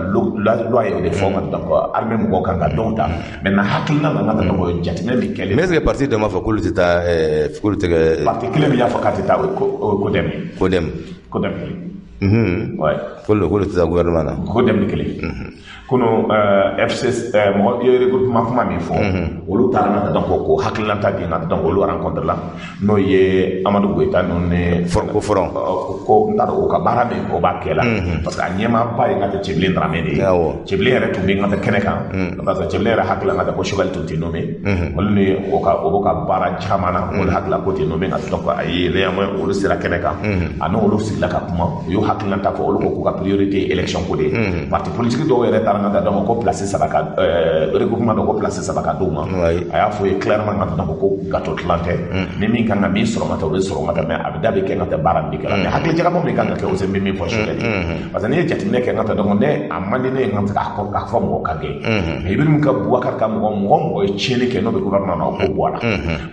Speaker 2: la loi ye o de fɔ. Donc armée mɔgɔw kan ka dɔw ta. Maintenant, hakilina nana ta, donc jateminɛ min kɛlen.
Speaker 1: Mais est-ce que parti dɔ m'a fɔ k'olu tɛ taa, k'olu tɛ kɛ?
Speaker 2: Parti kelen min y'a fɔ k'a tɛ taa, o ye CODEM.
Speaker 1: CODEM.
Speaker 2: CODEM kelen. Ouais.
Speaker 1: K'olu tɛ taa gouvernement na.
Speaker 2: CODEM kelen. Kunu FC mɔgɔ ye regroupement kuma min fɔ, olu taara ka taa, donc ko hakilinata di ka, donc olu rencontre la, n'o ye Amadu Goyita ninnu ni
Speaker 1: ko front.
Speaker 2: Ko n t'a dɔn o ka baara min o b'a kɛ la, parce que a ɲɛmaaba ye n ka tɛ Cɛbilen Dramɛ de ye. Cɛbilen yɛrɛ tun bɛ n ka tɛ kɛnɛ kan, parce que Cɛbilen yɛrɛ hakili la n ka tɛ ko Choguel tun tɛ nommé. Olu ni o ka o b'o ka baara caman na, olu hakili la ko tɛ nommé nka. Donc a ye néanmoins olu sera kɛnɛ kan, a n'olu sigila ka kuma, u y'u hakilinata fɔ. Olu ko k'u ka priorité ye élection ko de ye. Parti politique dɔw yɛrɛ taara ka taa, donc ko place saba ka regroupement dɔ ko place saba ka d'u ma. A y'a fɔ ye clairement ka, donc ko gâteau tilan tɛ, ni min kan ka min sɔrɔ ka taa, o bɛ sɔrɔ ka taa, mais a bɛ da bɛ kɛ ka taa baara min kɛ la. Mais hakili jagabɔ min kan ka kɛ o, n bɛ min fɔ Choguel ye, parce que n'i ye jateminɛ kɛ ka taa, donc ne a man di ne ye ka k'a fɔ mɔgɔ ka gɛn, mais Ibrahim ka Boubacar ka mɔgɔ ye tiɲɛni kɛ, n'o bɛ gouvernement na, o k'o bɔ a la.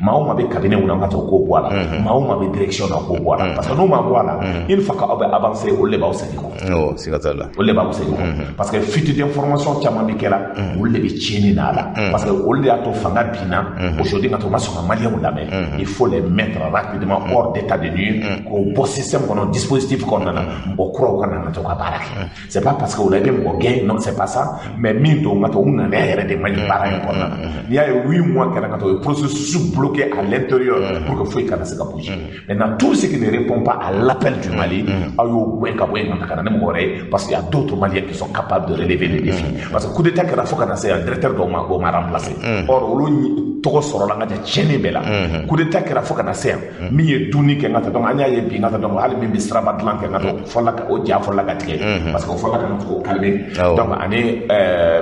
Speaker 2: Maa o maa bɛ cabinet na, ka taa, o k'o bɔ a la. Maa o maa bɛ direction na, o k'o bɔ a la, parce que n'o ma bɔ a la, une fois que aw bɛ avancer, olu de b'aw segin kɔ.
Speaker 1: Siga t'a la.
Speaker 2: Olu de b'aw segin kɔ, parce que fuite d'information caman bɛ kɛ la, olu de bɛ tiɲɛni na a la, parce que olu de y'a to fanga binna aujourd'hui. Ka to u ma sɔn ka Maliyɛnw lamɛn, il faut les mettre rapidement hors d'état de nuire, k'o bɔ système kɔnɔ, dispositif kɔnɔna na, mɔgɔ kuraw ka na ka to ka baara kɛ. C'est pas parce que o la i bɛ mɔgɔ gɛn, non, c'est pas ça, mais min don ka to u ŋaniya yɛrɛ de man ɲi baara in kɔnɔna na. N'i y'a ye 8 mois kɛra ka to, o ye processus bloqué à l'intérieur pour que foyi kana se ka bouger. Maintenant, tout ce qui ne répond pas à l'appel du Mali, aw y'o gɛn ka bɔ yen ka na ni mɔgɔ wɛrɛ ye, parce qu'il y a d'autres Maliens qui sont capables de relever les défis, parce que coup d'état kɛra fo ka na se yan, directeur dɔw ma, o ma remplacer. Or olu tɔgɔ sɔrɔla n ka cɛ tiɲɛni bɛɛ la. Coup d'état kɛra fo ka na se yan, min ye dunni kɛ n ka taa, donc an y'a ye bi n ka taa, donc hali min bɛ siraba dilan kɛ n ka taa, fɔlɔ ka o ja fɔlɔ ka tigɛ, parce que o fɔlɔ ka na k'o calmer. Donc ani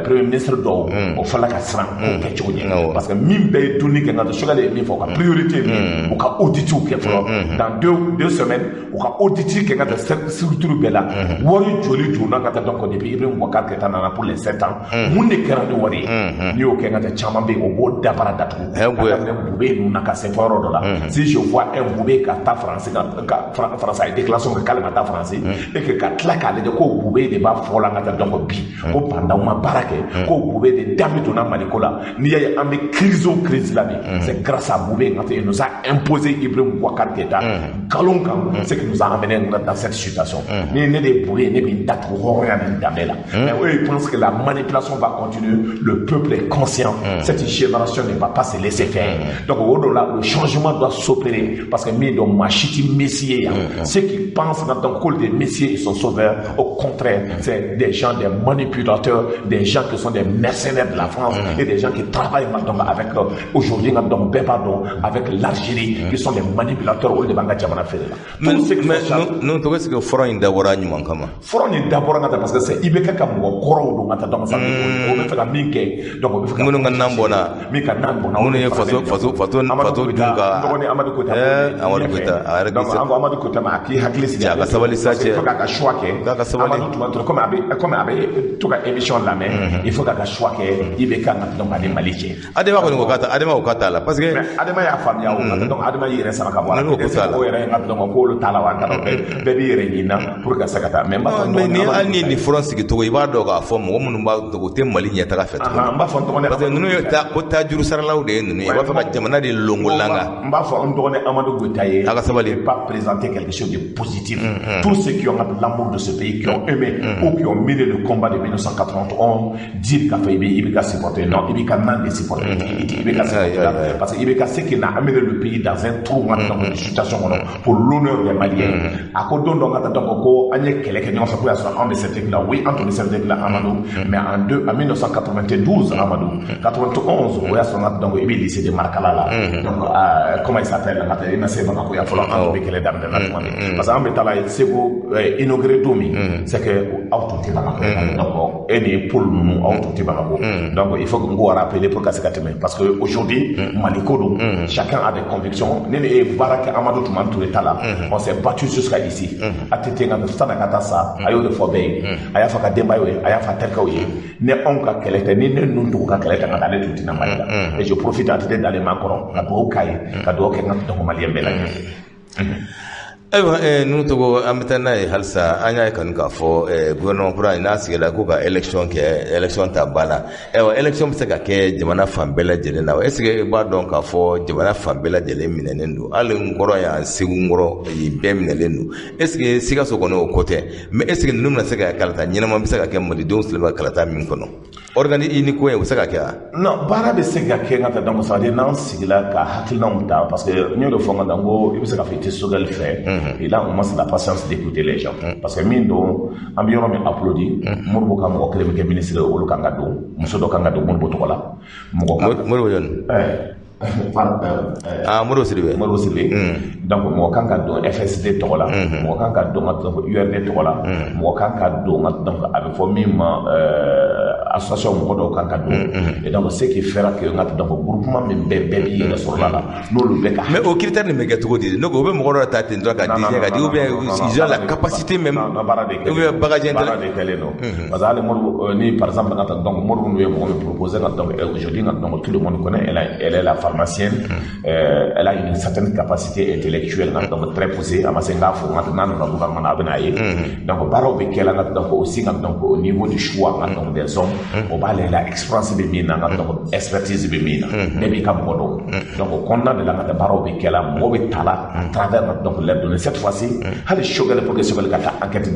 Speaker 2: premier ministre dɔw, o fɔlɔ ka siran k'o kɛ cogo ɲɛ, parce que min bɛɛ ye dunni kɛ n ka taa, Choguel ye min fɔ, u ka priorité min, u ka audit kɛ fɔlɔ dans 2 semaines, u ka audit kɛ ka taa structure bɛɛ la, wari joli donna ka taa. Donc depuis Ibrahim Boubacar Keïta nana, pour les 7 ans, mun de kɛra ni wari ye? N'i y'o kɛ, n ka taa, caman bɛ yen, o b'o dabara datugu ka daminɛ Boubèye ninnu na ka se fɔ yɔrɔ dɔ la. Si je vois un Boubèye ka taa Faransi, ka Faransi a ye déclaration kɛ k'ale ma taa Faransi, et que ka tila k'a lajɛ ko Boubèye de b'a fɔ la, n ka taa, donc bi ko Bah N'Daw ma baara kɛ, ko Boubèye de da bɛ donna Maliko la. N'i y'a ye an bɛ crise o crise la bi, c'est grâce à Boubèye. N ka taa, il nous a imposé Ibrahim Boubacar Keïta nkalon kan, ce qui nous a amené dans cette situation. Ni ne de ye Boubèye, ne bɛ n datugu hɔrɔnya ni danbe la. Mais eux, ils pensent que la manipulation va continuer. Le peuple est conscient, cette génération ne va pas se laisser faire. Donc o de la, le changement doit s'opérer, parce que min don, maa si tɛ messie ye yan. Ceux qui pensent maintenant que des messies, ils sont sauveurs, au contraire, c'est des gens, des manipulateurs, des gens qui sont des mercenaires de la France et des gens qui travaillent maintenant avec aujourd'hui, donc bɛɛ b'a dɔn, avec l'Algérie, qui sont des manipulateurs. Olu de b'an ka jamana feere la.
Speaker 1: Mais n'o tɔgɔ, est-ce que front in dabɔra ɲuman kama?
Speaker 2: Front in dabɔra ka taa parce que c'est IBK ka mɔgɔ kɔrɔw don ka taa, donc ça o bɛ fɛ ka min kɛ, donc o bɛ fɛ ka
Speaker 1: minnu ka nan bɔnna,
Speaker 2: min ka nan bɔnna,
Speaker 1: minnu ye faso dun ka
Speaker 2: dɔgɔnin Amadu Goyita.
Speaker 1: Amadu Goyita a yɛrɛ.
Speaker 2: Donc an ko Amadu Goyita ma, a k'i hakili sigi.
Speaker 1: A ka sabali sa cɛ.
Speaker 2: Il faut k'a ka choix kɛ.
Speaker 1: K'a ka sabali.
Speaker 2: Amadu tuma dɔ, comme a bɛ to ka émission lamɛn, il faut k'a ka choix kɛ IBK ka, donc ani Mali cɛ.
Speaker 1: Adama kɔni ko k'a ta, Adama ko k'a t'a la, parce que
Speaker 2: mais Adama y'a faamuya o, donc Adama y'i yɛrɛ sama ka bɔ a la.
Speaker 1: Ko t'a la.
Speaker 2: O yɛrɛ ka, donc k'olu t'a la wa, an t'a dɔn, bɛɛ b'i yɛrɛ ɲini na pour que ka se ka taa, mais n b'a fɔ.
Speaker 1: Mais ni hali ni nin front sigi cogo, i b'a dɔn k'a fɔ mɔgɔ minnu b'a o tɛ Mali ɲɛtaga fɛ tuguni.
Speaker 2: N b'a fɔ n dɔgɔnin.
Speaker 1: Parce que ninnu ye ta ko tajuru saralaw de ye ninnu ye, i b'a fɛ ka jamana de longolanga.
Speaker 2: N b'a fɔ n dɔgɔnin Amadu Goyita ye.
Speaker 1: A ka sabali.
Speaker 2: Pas présenter quelque chose de positif. Tous ceux qui ont l'amour de ce pays, qui ont aimé ou qui ont mené le combat de 1991, dire k'a fɔ i bɛ ka supporter, non, i bɛ ka nan de supporter, i bɛ ka supporter, parce que i bɛ ka ce qui n'a amené le pays dans un trou dans une situation kɔnɔ pour l'honneur des Maliens. A ko don dɔ ka taa, donc ko an ye kɛlɛ kɛ ɲɔgɔn fɛ, ko y'a sɔrɔ anw bɛ CNT la. Oui, an tun bɛ CNT la, Amadu, mais en 1992, Amadu, 91, o y'a sɔrɔ Donc i bɛ lycée de Markala la. Donc comment il s'appelle, n ka taa i ma se Bamakɔ yan fɔlɔ, an tun bɛ kɛlɛ daminɛ na tuma min, parce que an bɛ taa la Segu inauguré don min, c'est que aw tun tɛ Bamakɔ. Donc e ni Paul ninnu, aw tun tɛ Bamakɔ. Donc il faut que n k'o rappeler pour ka se ka tɛmɛ, parce que aujourd'hui Mali ko don, chacun a des convictions. Ne ni e ye baara kɛ Amadu Tumani Ture ta la, on s'est battu jusqu'à ici. ATT ka sanni ka taa sa, a y'o de fɔ bɛɛ ye, a y'a fɔ a ka denbayaw ye, a y'a fɔ a terikɛw ye. Ne anw ka kɛlɛ tɛ, ni ne ninnu tugu ka kɛlɛ tɛ, ka taa ne tun tɛna Mali la. Et je profite, ATT dalen b'an kɔrɔ, ka dugawu k'a ye, ka dugawu kɛ n ka donc maliyɛn bɛɛ lajɛlen.
Speaker 1: Ayiwa, ninnu tɔgɔ, an bɛ taa n'a ye halisa. An y'a ye kanu k'a fɔ gouvernement kura in n'a sigira ko ka élection kɛ, élection ta ba la. Ayiwa, élection bɛ se ka kɛ jamana fan bɛɛ lajɛlen na. Est ce que i b'a dɔn k'a fɔ jamana fan bɛɛ lajɛlen minɛnen don? Hali n kɔrɔ yan, Segu n kɔrɔ, yen bɛɛ minɛlen don. Est ce que Sikaso kɔni, o ko tɛ, mais est ce que ninnu bɛna se ka kalata ɲɛnama bɛ se ka kɛ malidenw silamɛ kalata min kɔnɔ, organe unique ko in, o bɛ se ka kɛ wa?
Speaker 2: Non, baara bɛ se ka kɛ n ka taa. Donc ça veut dire n'an sigila ka hakilinaw ta, parce que n y'o de fɔ n ka taa, n ko i bɛ se k'a fɔ i tɛ Choguel fɛ, et là on manque la patience d'écouter les gens, parce que min don, an bɛ yɔrɔ min applaudi, Modibo ka mɔgɔ kelen bɛ kɛ ministre ye, olu kan ka don, muso dɔ kan ka don Modibo tɔgɔ la, mɔgɔ kan.
Speaker 1: Modibo jɔni? Ah, Modibo Sidibe.
Speaker 2: Modibo Sidibe. Donc mɔgɔ kan ka don FSD tɔgɔ la, mɔgɔ kan ka don ka donc URD tɔgɔ la, mɔgɔ kan ka don ka donc a bɛ fɔ min ma association mɔgɔ dɔw kan ka don. Et donc ce qui fera que n ka donc groupement min bɛɛ bɛɛ b'i yɛrɛ sɔrɔ la, n'olu bɛɛ ka.
Speaker 1: Mais o critère nin bɛ kɛ cogo di? Ne ko o bɛ mɔgɔ dɔ ta ten dɔrɔn ka di ka di, ou bien ils ont la capacité même,
Speaker 2: baara de
Speaker 1: ou bien bagage.
Speaker 2: Baara de kɛlen don, parce que hali Modibo ni par exemple n ka donc Modibo n'u ye mɔgɔ min proposé ka donc aujourd'hui n ka donc tout le monde connaît, elle est la pharmacienne, elle a une certaine capacité intellectuelle donc très poussée. A ma se n k'a fɔ n ka n'a nana gouvernement na, a bɛ n'a ye. Donc baaraw bɛ kɛ la donc aussi nka donc au niveau du choix nka donc des hommes, o b'ale la expérience bɛ min na, nka donc expertise bɛ min na, ne b'i ka mɔgɔ dɔn. Donc o kɔnɔna de la, nka baaraw bɛ kɛ la, mɔgɔ bɛ ta la à travers nka donc les données. Cette fois-ci hali Choguel, pour que Choguel ka taa enquête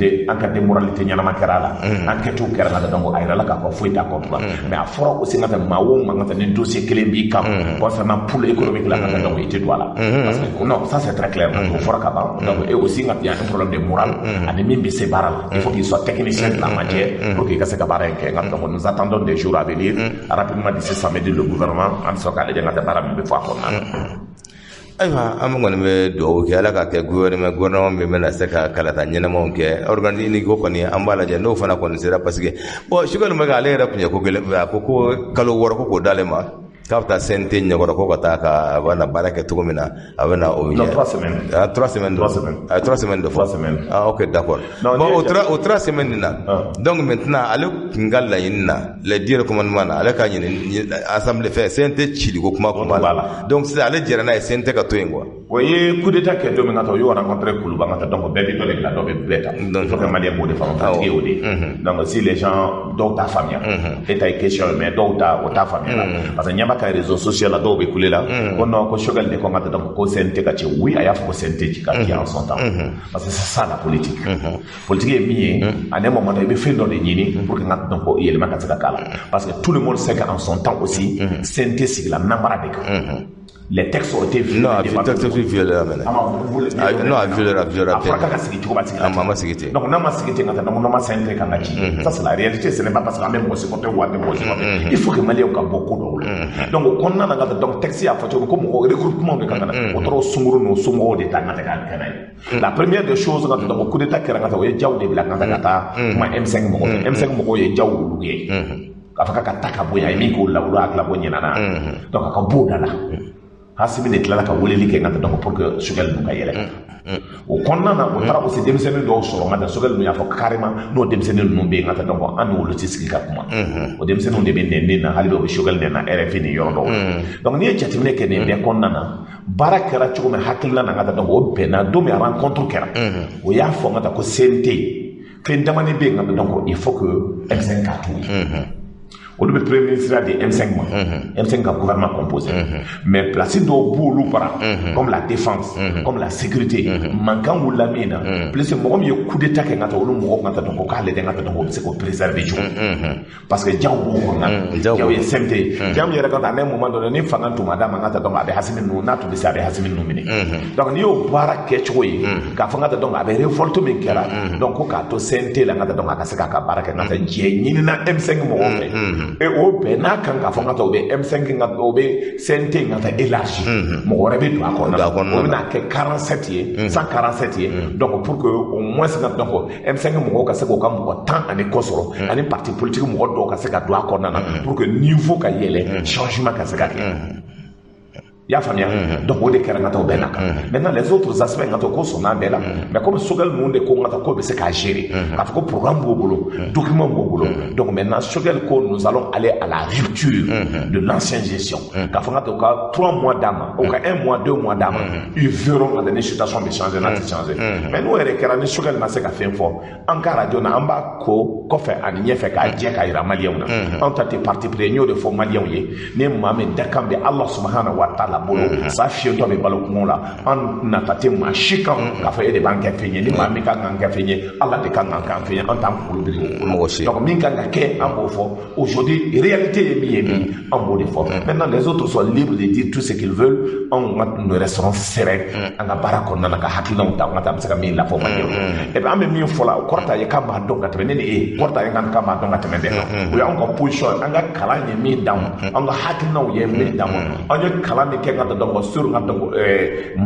Speaker 2: de moralité ɲɛnama kɛra a la, enquête kɛra nka donc a yirala k'a fɔ foyi t'a contre la. Mais a fɔra aussi nka maa o maa nka ni dossier kelen b'i kan concernant pool économique la, nka donc i tɛ don a la, parce que non, ça c'est très clair, o fɔra ka ban. Donc et aussi nka il y a un problème de morale ani min bɛ se baara la, il faut qu'il soit technicien de la matière pour qu'il ka se ka baara in kɛ. Nka donc nous attendons des jours à venir, rapidement, d'ici samedi, le gouvernement, an bɛ sɔrɔ k'a lajɛ nka baara min bɛ fɔ a kɔnɔna na.
Speaker 1: Ayiwa, an kɔni bɛ dugawu kɛ, Ala ka kɛ gouvernement min bɛna se ka kalata ɲɛnamaw kɛ, organe unique ko kɔni, an b'a lajɛ n'o fana kɔni sera, parce que bon, Choguel Maïga, ale yɛrɛ tun ye ko kelen, a ko ko kalo 6 ko k'o d'ale ma, k'a bɛ taa CNT ɲɛkɔrɔ, ko ka taa ka a bɛna baara kɛ cogo min na, a bɛna o
Speaker 2: ɲɛ. Non, 3 semaines.
Speaker 1: Ah, 3 semaines.
Speaker 2: 3 semaines.
Speaker 1: Ah, 3 semaines de fɔ.
Speaker 2: 3 semaines.
Speaker 1: Ah, ok, d'accord. Bon, o 3 semaines nin na, donc maintenant ale tun ka laɲini na, les 10 recommandations na, ale ka ɲini assemblée fɛ CNT cili ko kuma kun b'a la. Donc sisan ale jɛra n'a ye CNT ka to yen quoi.
Speaker 2: O ye coup d'état kɛ don min ka taa, o y'o rencontré Kuluba ka taa. Donc bɛɛ bɛ dɔ de bila, dɔ bɛ bɛɛ ta. Il faut que maliyɛn b'o de faamu, politique ye o de ye. Donc si les gens dɔw t'a faamuya, e ta ye question ye, mais dɔw ta o t'a faamuya la, parce que ɲɛ b'a ka réseau social la, dɔw bɛ kule la ko non, ko Choguel de ko n ka taa, donc ko CNT ka ci. Oui, a y'a fɔ ko CNT ci ka ci en son temps, parce que c'est ça la politique. Politique ye min ye, à un moment donné i bɛ fɛn dɔ de ɲini pour que n ka donc yɛlɛma ka se ka k'a la, parce que tout le monde sait qu'en son temps aussi CNT sigila namara de kan. Les textes ont été violés.
Speaker 1: Non, a texte violé la mɛnɛ. Non, a violé, a violé.
Speaker 2: A fɔra k'a ka sigi cogo ma sigi.
Speaker 1: A ma sigi ten.
Speaker 2: Donc n'a ma sigi ten ka taa, donc n'a ma CNT kan ka ci. Ça c'est la réalité, ce n'est pas parce qu'an bɛ mɔgɔ supporter ou an tɛ mɔgɔ supporter. Il faut que maliyɛnw ka bɔ ko dɔw la. Donc o kɔnɔna na ka taa, donc texte y'a fɔ cogo min ko mɔgɔ recrutement de kan ka na. O taara o sunkuru n'o somɔgɔw de ta ka taa k'a kɛ n'a ye. La première des choses ka taa, donc coup d'état kɛra ka taa, o ye Diaw de bila ka taa ka taa kuma M5 mɔgɔw fɛ. M5 mɔgɔw ye Diaw olu ye. K'a fɔ k'a ka taa ka bɔ yen, a ye min k'o la, olu hakili la ko ɲinana. Donc a ka bɔ o da la. Asimi de tilala ka weleli kɛ n ka donc pour que Choguel ninnu ka yɛlɛ. O kɔnɔna na, o taara aussi denmisɛnnin dɔw sɔrɔ n ka taa Choguel ninnu y'a fɔ carrément n'o denmisɛnnin ninnu bɛ yen n ka taa donc an n'olu tɛ sigi ka kuma. O denmisɛnninw de bɛ nɛni na hali bi, o bɛ Choguel nɛni na RFI ni yɔrɔ dɔw la. Donc n'i ye jateminɛ kɛ nin bɛɛ kɔnɔna na, baara kɛra cogo min hakilina na n ka taa donc o bɛnna don min rencontre kɛra. O y'a fɔ n ka taa ko CNT fɛn damani bɛ yen n ka taa donc il faut que M5 k'a to yen. Olu bɛ premier ministre di M5 ma, M5 ka gouvernement composé, mais place dɔw b'olu bara, comme la défense, comme la sécurité, mankan wulila min na, plus mɔgɔ min ye coup d'état kɛ n ka taa olu mɔgɔw ka taa donc k'ale de n ka taa donc o bɛ se k'o préserver cogo, parce que Diaw b'o kɔnɔna, Diaw ye CMT, Diaw yɛrɛ ka taa à un moment donné ni fanga tun ma d'a ma n ka taa donc a bɛ Asimi ninnu n'a tun bɛ se a bɛ Asimi ninnu minɛ. Donc n'i y'o baara kɛcogo ye k'a fɔ n ka taa donc a bɛ révolte min kɛra, donc ko k'a to CNT la n ka taa donc a ka se k'a ka baara kɛ n ka taa jɛ ɲinina M5 mɔgɔw fɛ. Et o bɛn n'a kan k'a fɔ n ka taa o bɛ M5 ka o bɛ CNT ka taa élargi, mɔgɔ wɛrɛ bɛ don a kɔnɔna na, o bɛna kɛ 47 ye, 147 ye. Donc pour que au moins ka donc M5 mɔgɔw ka se k'o ka mɔgɔ 10 ani kɔ sɔrɔ, ani parti politique mɔgɔ dɔw ka se ka don a kɔnɔna na, pour que niveau ka yɛlɛ, changement ka se ka kɛ. I y'a faamuya? Donc o de kɛra n ka taa o bɛɛ na kan. Maintenant, les autres aspects, n ka taa ko sɔnna bɛɛ la, mais comme Choguel ninnu de ko n ka taa k'o bɛ se k'a gérer, k'a fɔ ko programme b'o bolo, document b'o bolo. Donc maintenant, Choguel ko nous allons aller à la rupture de l'ancienne gestion, k'a fɔ n ka taa u ka 3 mois d'a ma, u ka un mois, 2 mois d'a ma, ils verront ka ni situation bɛ changer n'a tɛ changer. Mais n'o yɛrɛ kɛra, ni Choguel ma se ka fɛn fɔ an ka radio na, an b'a ko kɔfɛ ani ɲɛfɛ k'a jɛ k'a yira maliyɛnw na. Anw ta tɛ parti pris, n y'o de fɔ maliyɛnw ye. Ni maa min dakan bɛ Allah subahana wa taala bolo, sa fiyentɔ bɛ balo kungo la, an nata tɛ maa si kan k'a fɔ e de b'an kɛ fɛn ye. Ni maa min kan k'an kɛ fɛn ye, Ala de kan k'an kɛ fɛn ye, an t'an kunkolo biri o
Speaker 1: Mɔgɔ si.
Speaker 2: Donc min kan ka kɛ, an b'o fɔ. Aujourd'hui, réalité ye min ye bi, an b'o de fɔ. Maintenant, les autres sont libres de dire tout ce qu'ils veulent. Anw ka nous resterons sereins an ka baara kɔnɔna na, ka hakilinaw ta, an ka taa an bɛ se ka min lafɔ maliyɛnw ye. Et puis an bɛ min fɔ la, o kɔrɔ t'a ye k'an b'a dɔn ka tɛmɛ ne ni e, kɔrɔ t'a ye k'an b'a dɔn ka tɛmɛ bɛɛ kan. O y'anw ka position ye, an ka kalan ye min d'an ma, an ka hakilinaw ye min d'an ma, an ye kalan min kɛ ka dɔn sur ka dɔn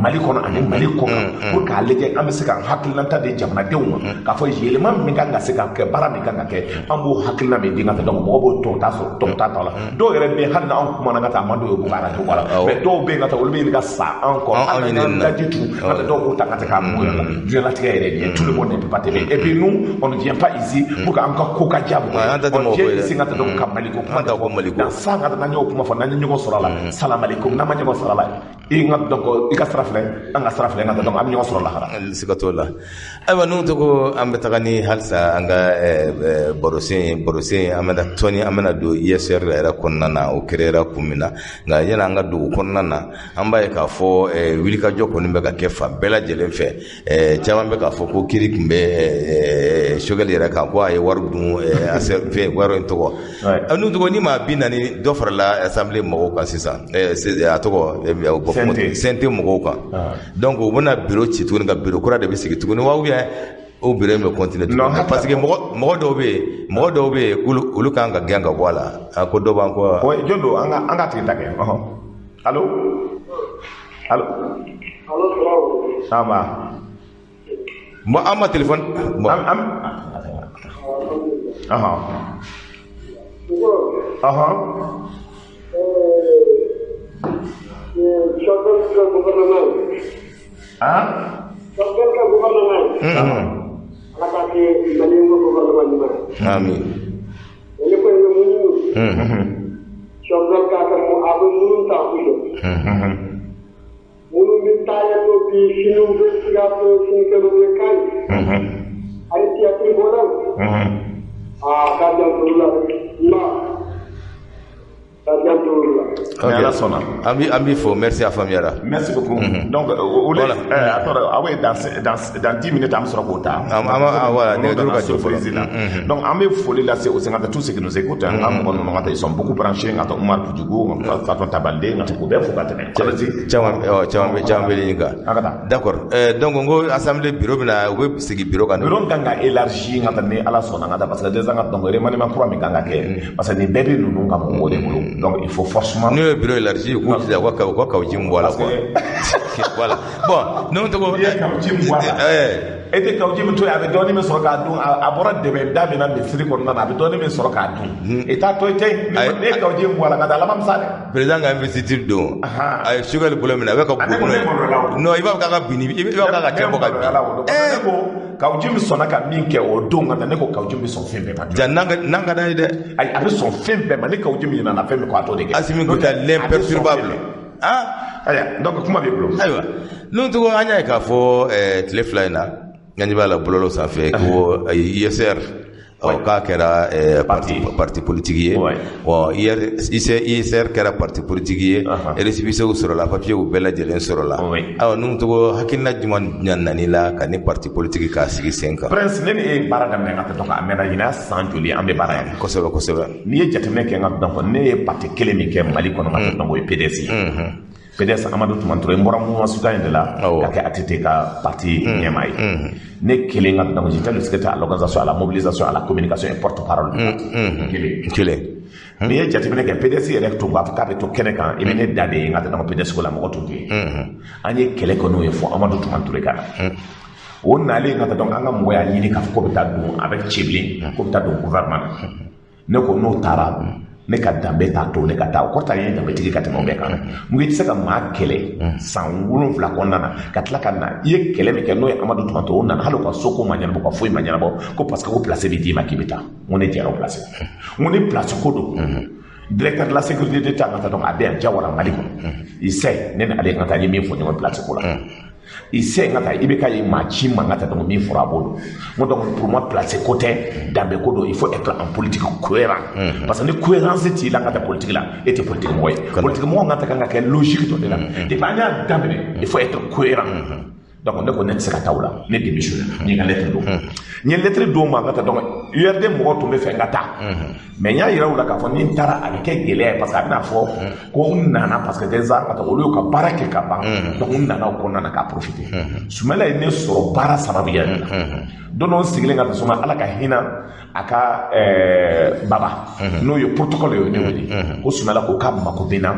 Speaker 2: Mali kɔnɔ ani Mali kɔ kan, pour k'a lajɛ an bɛ se ka hakilinata di jamanadenw ma, k'a fɔ yɛlɛma min kan ka se ka kɛ, baara min kan ka kɛ, an b'o hakilina min di ka taa. Donc mɔgɔ b'o tɔw ta sɔrɔ, tɔw ta t'a la. Dɔw yɛrɛ bɛ yen, hali n'anw kumana ka taa, a ma dɔw ye, u b'u ka arajo bɔ a la. Mais dɔw bɛ yen ka taa, olu bɛ ɲini ka sa an kɔ, hali n'an daji tu ka taa, dɔw b'o ta ka taa k'a mugu yɛrɛ la. Diɲɛlatigɛ yɛrɛ nin ye, tout le monde ne peut pas t'aimer. Et puis nous, on ne vient pas ici pour qu'an ka ko ka diya mɔgɔ ye. On vient ici ka taa donc ka Maliko kuma de fɔ. Dans ça, ka taa n'an y'o kuma fɔ, n'an ye ɲɔgɔn sɔrɔ a la, salamalekum. N'an ma ɲɔgɔn sɔrɔ a la, i ka donc i ka sira filɛ, an ka sira filɛ, ka taa donc an bɛ ɲɔgɔn sɔrɔ lahara.
Speaker 1: Siga t'o la. Ayiwa, n'u tɔgɔ, an bɛ taga ni halisa an ka barosen, an bɛna tɔni, an bɛna don USR yɛrɛ kɔnɔna na, o créera kun min na. Nka yani an ka don o kɔnɔna na, an b'a ye k'a fɔ wulikajɔ kɔni bɛ ka kɛ fan bɛɛ lajɛlen fɛ. Caman bɛ k'a fɔ ko kiri tun bɛ Choguel yɛrɛ kan, ko a ye wari dun, fɛn wari in tɔgɔ n'u tɔgɔ ni maa 40 dɔ farala assemblée mɔgɔw kan sisan, a tɔgɔ CNT mɔgɔw kan. Donc u bɛna bureau ci tuguni, ka bureau kura de bɛ sigi tuguni wa, ou bien o bureau in bɛ continuer tuguni? Parce que mɔgɔ dɔw bɛ yen, olu kan ka gɛn ka bɔ a la, ko dɔ b'an kɔ.
Speaker 2: Oui, jɔn don? An ka tigi ta kɛ. Allo, allo.
Speaker 4: Allo, salaam.
Speaker 2: Ça va?
Speaker 1: Bon, an ma téléphone bon.
Speaker 2: An ɔhɔn ɔhɔn.
Speaker 4: Choguel ka gouvernement.
Speaker 2: Ah.
Speaker 4: Choguel ka gouvernement. Ala k'a kɛ Maliyɛn ka gouvernement ɲuman
Speaker 1: ye. Amin.
Speaker 4: Ne ko bɛ mun ɲini? Choguel k'a kɛ a bɛ minnu ta u ye. Minnu bɛ taa yan nɔ bi, sini u bɛ Sikaso, sinikɛnɛ u bɛ Kayi. Ani théâtre bɔlaw. Aa, k'a janto olu la dɛ. N ba, k'a janto olu la.
Speaker 2: Ok. Ala sɔnna.
Speaker 1: An b'i fo, merci, a faamuyara.
Speaker 2: Merci beaucoup. Donc, o
Speaker 1: Voilà.
Speaker 2: Attends, ah oui, dans 10 minutes, an bɛ sɔrɔ k'o ta.
Speaker 1: Voilà, nɛgɛjuru ka jɔ fɔlɔ.
Speaker 2: La. Donc, an bɛ foli lase au Sénégal, tous ceux qui nous écoutent, an ka mɔgɔ ninnu ka taa, ils sont beaucoup branchés, ka taa Umar Pujugu, Fatɔ Tabalde, ka taa k'u bɛɛ fo ka tɛmɛ. Allez-y.
Speaker 1: Caman ɔ caman bɛ ɲini kan.
Speaker 2: An ka taa.
Speaker 1: D'accord. Donc n ko assemblée bureau bɛna, u bɛ sigi bureau kan.
Speaker 2: Bureau kan ka élargi ka taa ni Ala sɔnna ka taa, parce que déjà ka donc remaniement kura min kan ka kɛ, parce que nin bɛɛ bɛ ninnu ka mɔgɔw de bolo. Donc il faut forcément.
Speaker 1: N'u ye bureau élargi, u k'u jija u ka kawuji min bɔ a la quoi. Voilà. Bon, n'o tɔgɔ.
Speaker 2: N'i ye kawuji min bɔ a la. E tɛ kawuji min to yen, a bɛ dɔɔnin min sɔrɔ k'a dun, a bɔra dɛmɛ da min na misiri kɔnɔna na, a bɛ dɔɔnin min sɔrɔ k'a dun. I t'a to i tɛ yen. Ni ye kawuji min bɔ a la ka taa, a laban bɛ sa dɛ.
Speaker 1: Président ka investiture don. A ye Choguel bolo minɛ, a bɛ ka
Speaker 2: Ne ko ne maloyala o.
Speaker 1: Non, i b'a fɔ k'a ka bin, i b'a fɔ k'a ka cɛ bɔ ka bin.
Speaker 2: Ne ko kawuji min sɔnna ka min kɛ o don ka taa, ne ko kawuji min bɛ sɔn fɛn bɛɛ ma.
Speaker 1: Ja n'an ka d'an ye dɛ.
Speaker 2: Ayi, a bɛ sɔn fɛn bɛɛ ma. Ni kawuji min ɲinɛna fɛn min kɔ, a t'o de kɛ.
Speaker 1: Assimi Goïta, l'imperturbable. Ah.
Speaker 2: Ayiwa, donc kuma b'i bolo.
Speaker 1: Ayiwa, n'o tɔgɔ, an y'a ye k'a fɔ tile 2 in na, an ɲɛ b'a la bɔlɔlɔ sanfɛ ko USR ɔ k'a kɛra parti politique ye. Bon, USR kɛra parti politique ye, récépissé sɔrɔla, papier bɛɛ lajɛlen sɔrɔla. Ayiwa, n'o tɔgɔ, hakilina jumɛn nan'i la ka ni parti politique k'a sigi sen kan?
Speaker 2: Prince, ne ni e ye baara daminɛ ka taa, donc a mɛnna, ɲinɛ san joli an bɛ baara yan.
Speaker 1: Kosɛbɛ kosɛbɛ.
Speaker 2: N'i ye jateminɛ kɛ n ka, donc ne ye parti kelen min kɛ Mali kɔnɔ ka taa, donc o ye PDS ye. PDS, Amadu Tumani Ture, n bɔra mouvement citoyen de la ka kɛ ATT ka parti ɲɛmaa ye. Ne kelen ka, donc j'étais le secrétaire à l'organisation, à la mobilisation, à la communication et porte-parole du parti. Kelen.
Speaker 1: Kelen.
Speaker 2: N'i ye jateminɛ kɛ, PDS yɛrɛ tun b'a fɔ k'a bɛ to kɛnɛ kan, i bɛ ne da de ye n ka taa PDS ko la, mɔgɔ tun tɛ yen. An ye kɛlɛ kɛ n'o ye fo Amadu Tumani Ture ka na. O nalen ka taa, donc an ka mɔgɔ y'a ɲini k'a fɔ ko bɛ taa don avec Tiébilé, ko bɛ taa don gouvernement na. Ne ko n'o taara, ne ka danbe t'a to ne ka taa. O kɔrɔ t'a ye danbetigi ka tɛmɛ o bɛɛ kan. Mun i tɛ se ka maa kɛlɛ san 7 kɔnɔna na, ka tila ka na i ye kɛlɛ min kɛ, n'o ye Amadu Tumani Ture, o nana, hali u ka soko ma ɲɛnabɔ, ka foyi ma ɲɛnabɔ, ko parce que ko place bɛ d'i ma k'i bɛ taa. N ko ne jɛra o place. N ko ni place ko don, directeur de la sécurité d'État ka taa, donc a bɛ yan, Jawara, Mali kɔnɔ, il sait ne ni ale ka taa, n ye min fɔ ɲɔgɔn place ko la. Il sait n ka taa, i bɛ ka ye maa ci ma, n ka taa, donc min fɔra a b'o dɔn. N ko donc pour moi, place ko tɛ, danbe ko don. Il faut être en politique cohérent, parce que ni cohérence t'i la n ka taa politique la, e tɛ politique mɔgɔ ye. Politique mɔgɔ n ka taa kan ka kɛ logique dɔ de la. Depuis an y'a daminɛ, il faut être cohérent. Donc ne ko ne tɛ se ka taa o la, ne démissionné. N ye n ka lettre don, n ye lettre d'o ma n ka taa. Donc URD mɔgɔw tun bɛ fɛ n ka taa, mais n y'a yira u la k'a fɔ ni n taara, a bɛ kɛ gɛlɛya ye, parce que a bɛna fɔ ko n nana parce que déjà ka taa olu y'u ka baara kɛ ka ban. Donc n nana o kɔnɔna na k'a profiter. Sumala ye ne sɔrɔ baara sababuya de la. Don dɔ n sigilen ka taa suma, Ala ka hinɛ a ka baba, n'o ye protocole ye, o ye ne wele ko Sumala ko k'a mako bɛ n na,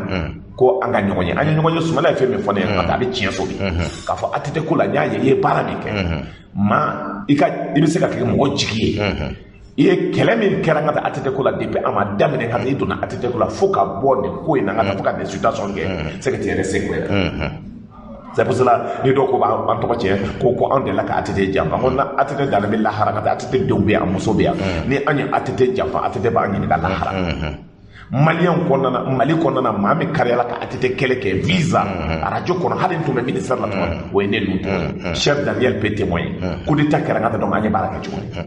Speaker 2: ko an ka ɲɔgɔn ye. An ye ɲɔgɔn ye. Sumala ye fɛn min fɔ ne ye, ka taa a bɛ tiɲɛ fɔ bi k'a fɔ ATT ko la, n y'a ye i ye baara min kɛ, maa i ka i bɛ se ka kɛ mɔgɔ jigi ye. I ye kɛlɛ min kɛra n ka taa ATT ko la, depuis a ma daminɛ ka taa i donna ATT ko la fo ka bɔ nin ko in na, n ka taa fo ka nin situation kɛ, c'est que tu es resté cohérent. C'est pour cela ni dɔw ko b'an tɔgɔ tiɲɛ, ko anw delila ka ATT janfa, ko na ATT dannen bɛ lahara, ka taa ATT denw bɛ yan, a muso bɛ yan. Ni an ye ATT janfa, ATT b'an ɲininka lahara. Maliyɛn kɔnɔna na, Mali kɔnɔna na, maa min kariyala ka ATT kɛlɛ kɛ visa arajo kɔnɔ, hali n tun bɛ ministère la tuma, o ye ne ninnu tɔgɔ ye. Chef Daniel peut témoigner. Coup d'état kɛra, n ka taa, donc an ye baara kɛ cogo di?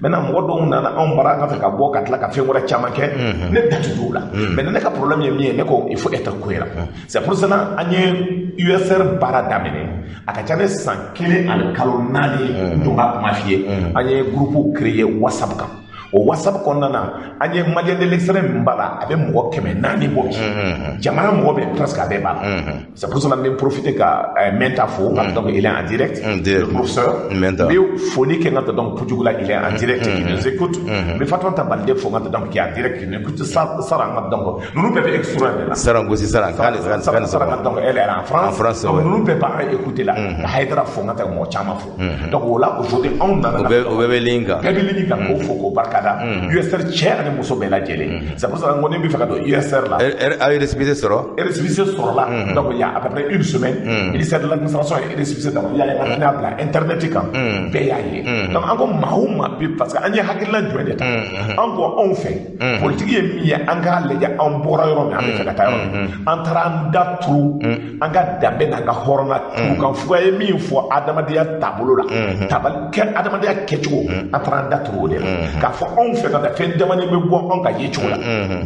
Speaker 2: Maintenant mɔgɔ dɔw nana anw bara an ka fɛ ka bɔ ka tila ka fɛn wɛrɛ caman kɛ, ne da tɛ don o la. Maintenant ne ka problème ye min ye, ne ko il faut être cohérent. C'est pour cela an ye USR baara daminɛ, a ka ca ni san 1 ani kalo 4 ye. N tun b'a kuma f'i ye, an ye groupe créé WhatsApp kan. O WhatsApp kɔnɔna na, an ye Malien de l'extérieur min b'a la, a bɛ mɔgɔ 400 bɔ bi. Jamana mɔgɔ bɛ presque a bɛɛ b'a la. C'est pour cela n bɛ profiter ka Mɛnta fo, donc il est en direct, le professeur. N bɛ foli kɛ n ka taa, donc Pujugula, il est en direct, il nous écoute. N bɛ Fatumata Balde fo n ka taa, donc qui est en direct, qui nous écoute. Sara n ka, donc ninnu bɛɛ bɛ extérieur de la.
Speaker 1: Sara Gosi, Sara.
Speaker 2: Sara, Sara, donc elle est en France.
Speaker 1: En France.
Speaker 2: Donc ninnu bɛɛ b'an écouter la. Ka Hayidara fo, n ka taa mɔgɔ caman fo. Donc o la aujourd'hui anw nana.
Speaker 1: O bɛɛ bɛ ligne kan.
Speaker 2: Bɛɛ bɛ ligne kan, k'o fo k'o barika da. USR cɛ ani muso bɛɛ lajɛlen. C'est pour ça que n ko ni n bɛ fɛ ka don USR la.
Speaker 1: Aw ye récépissé sɔrɔ?
Speaker 2: Récépissé sɔrɔla. Donc il y a à peu près une semaine, ministère de l'administration ye récépissé d'avoir. Il y a ne y'a bila internet kan, bɛɛ y'a ye. Donc an ko maa o maa bi, parce que an ye hakilina jumɛn de ta? An ko anw fɛ, politique ye min ye, an k'a lajɛ an bɔra yɔrɔ min, an bɛ fɛ ka taa yɔrɔ min. An taara an da turu an ka danbe n'an ka hɔrɔnya turu kan fuga ye min fɔ adamadenya taabolo la, tabali kɛ adamadenya kɛcogo, an taara an da turu o de la k'a fɔ anw fɛ ka taa fɛn damanin bɛ bɔ anw ka yecogo la: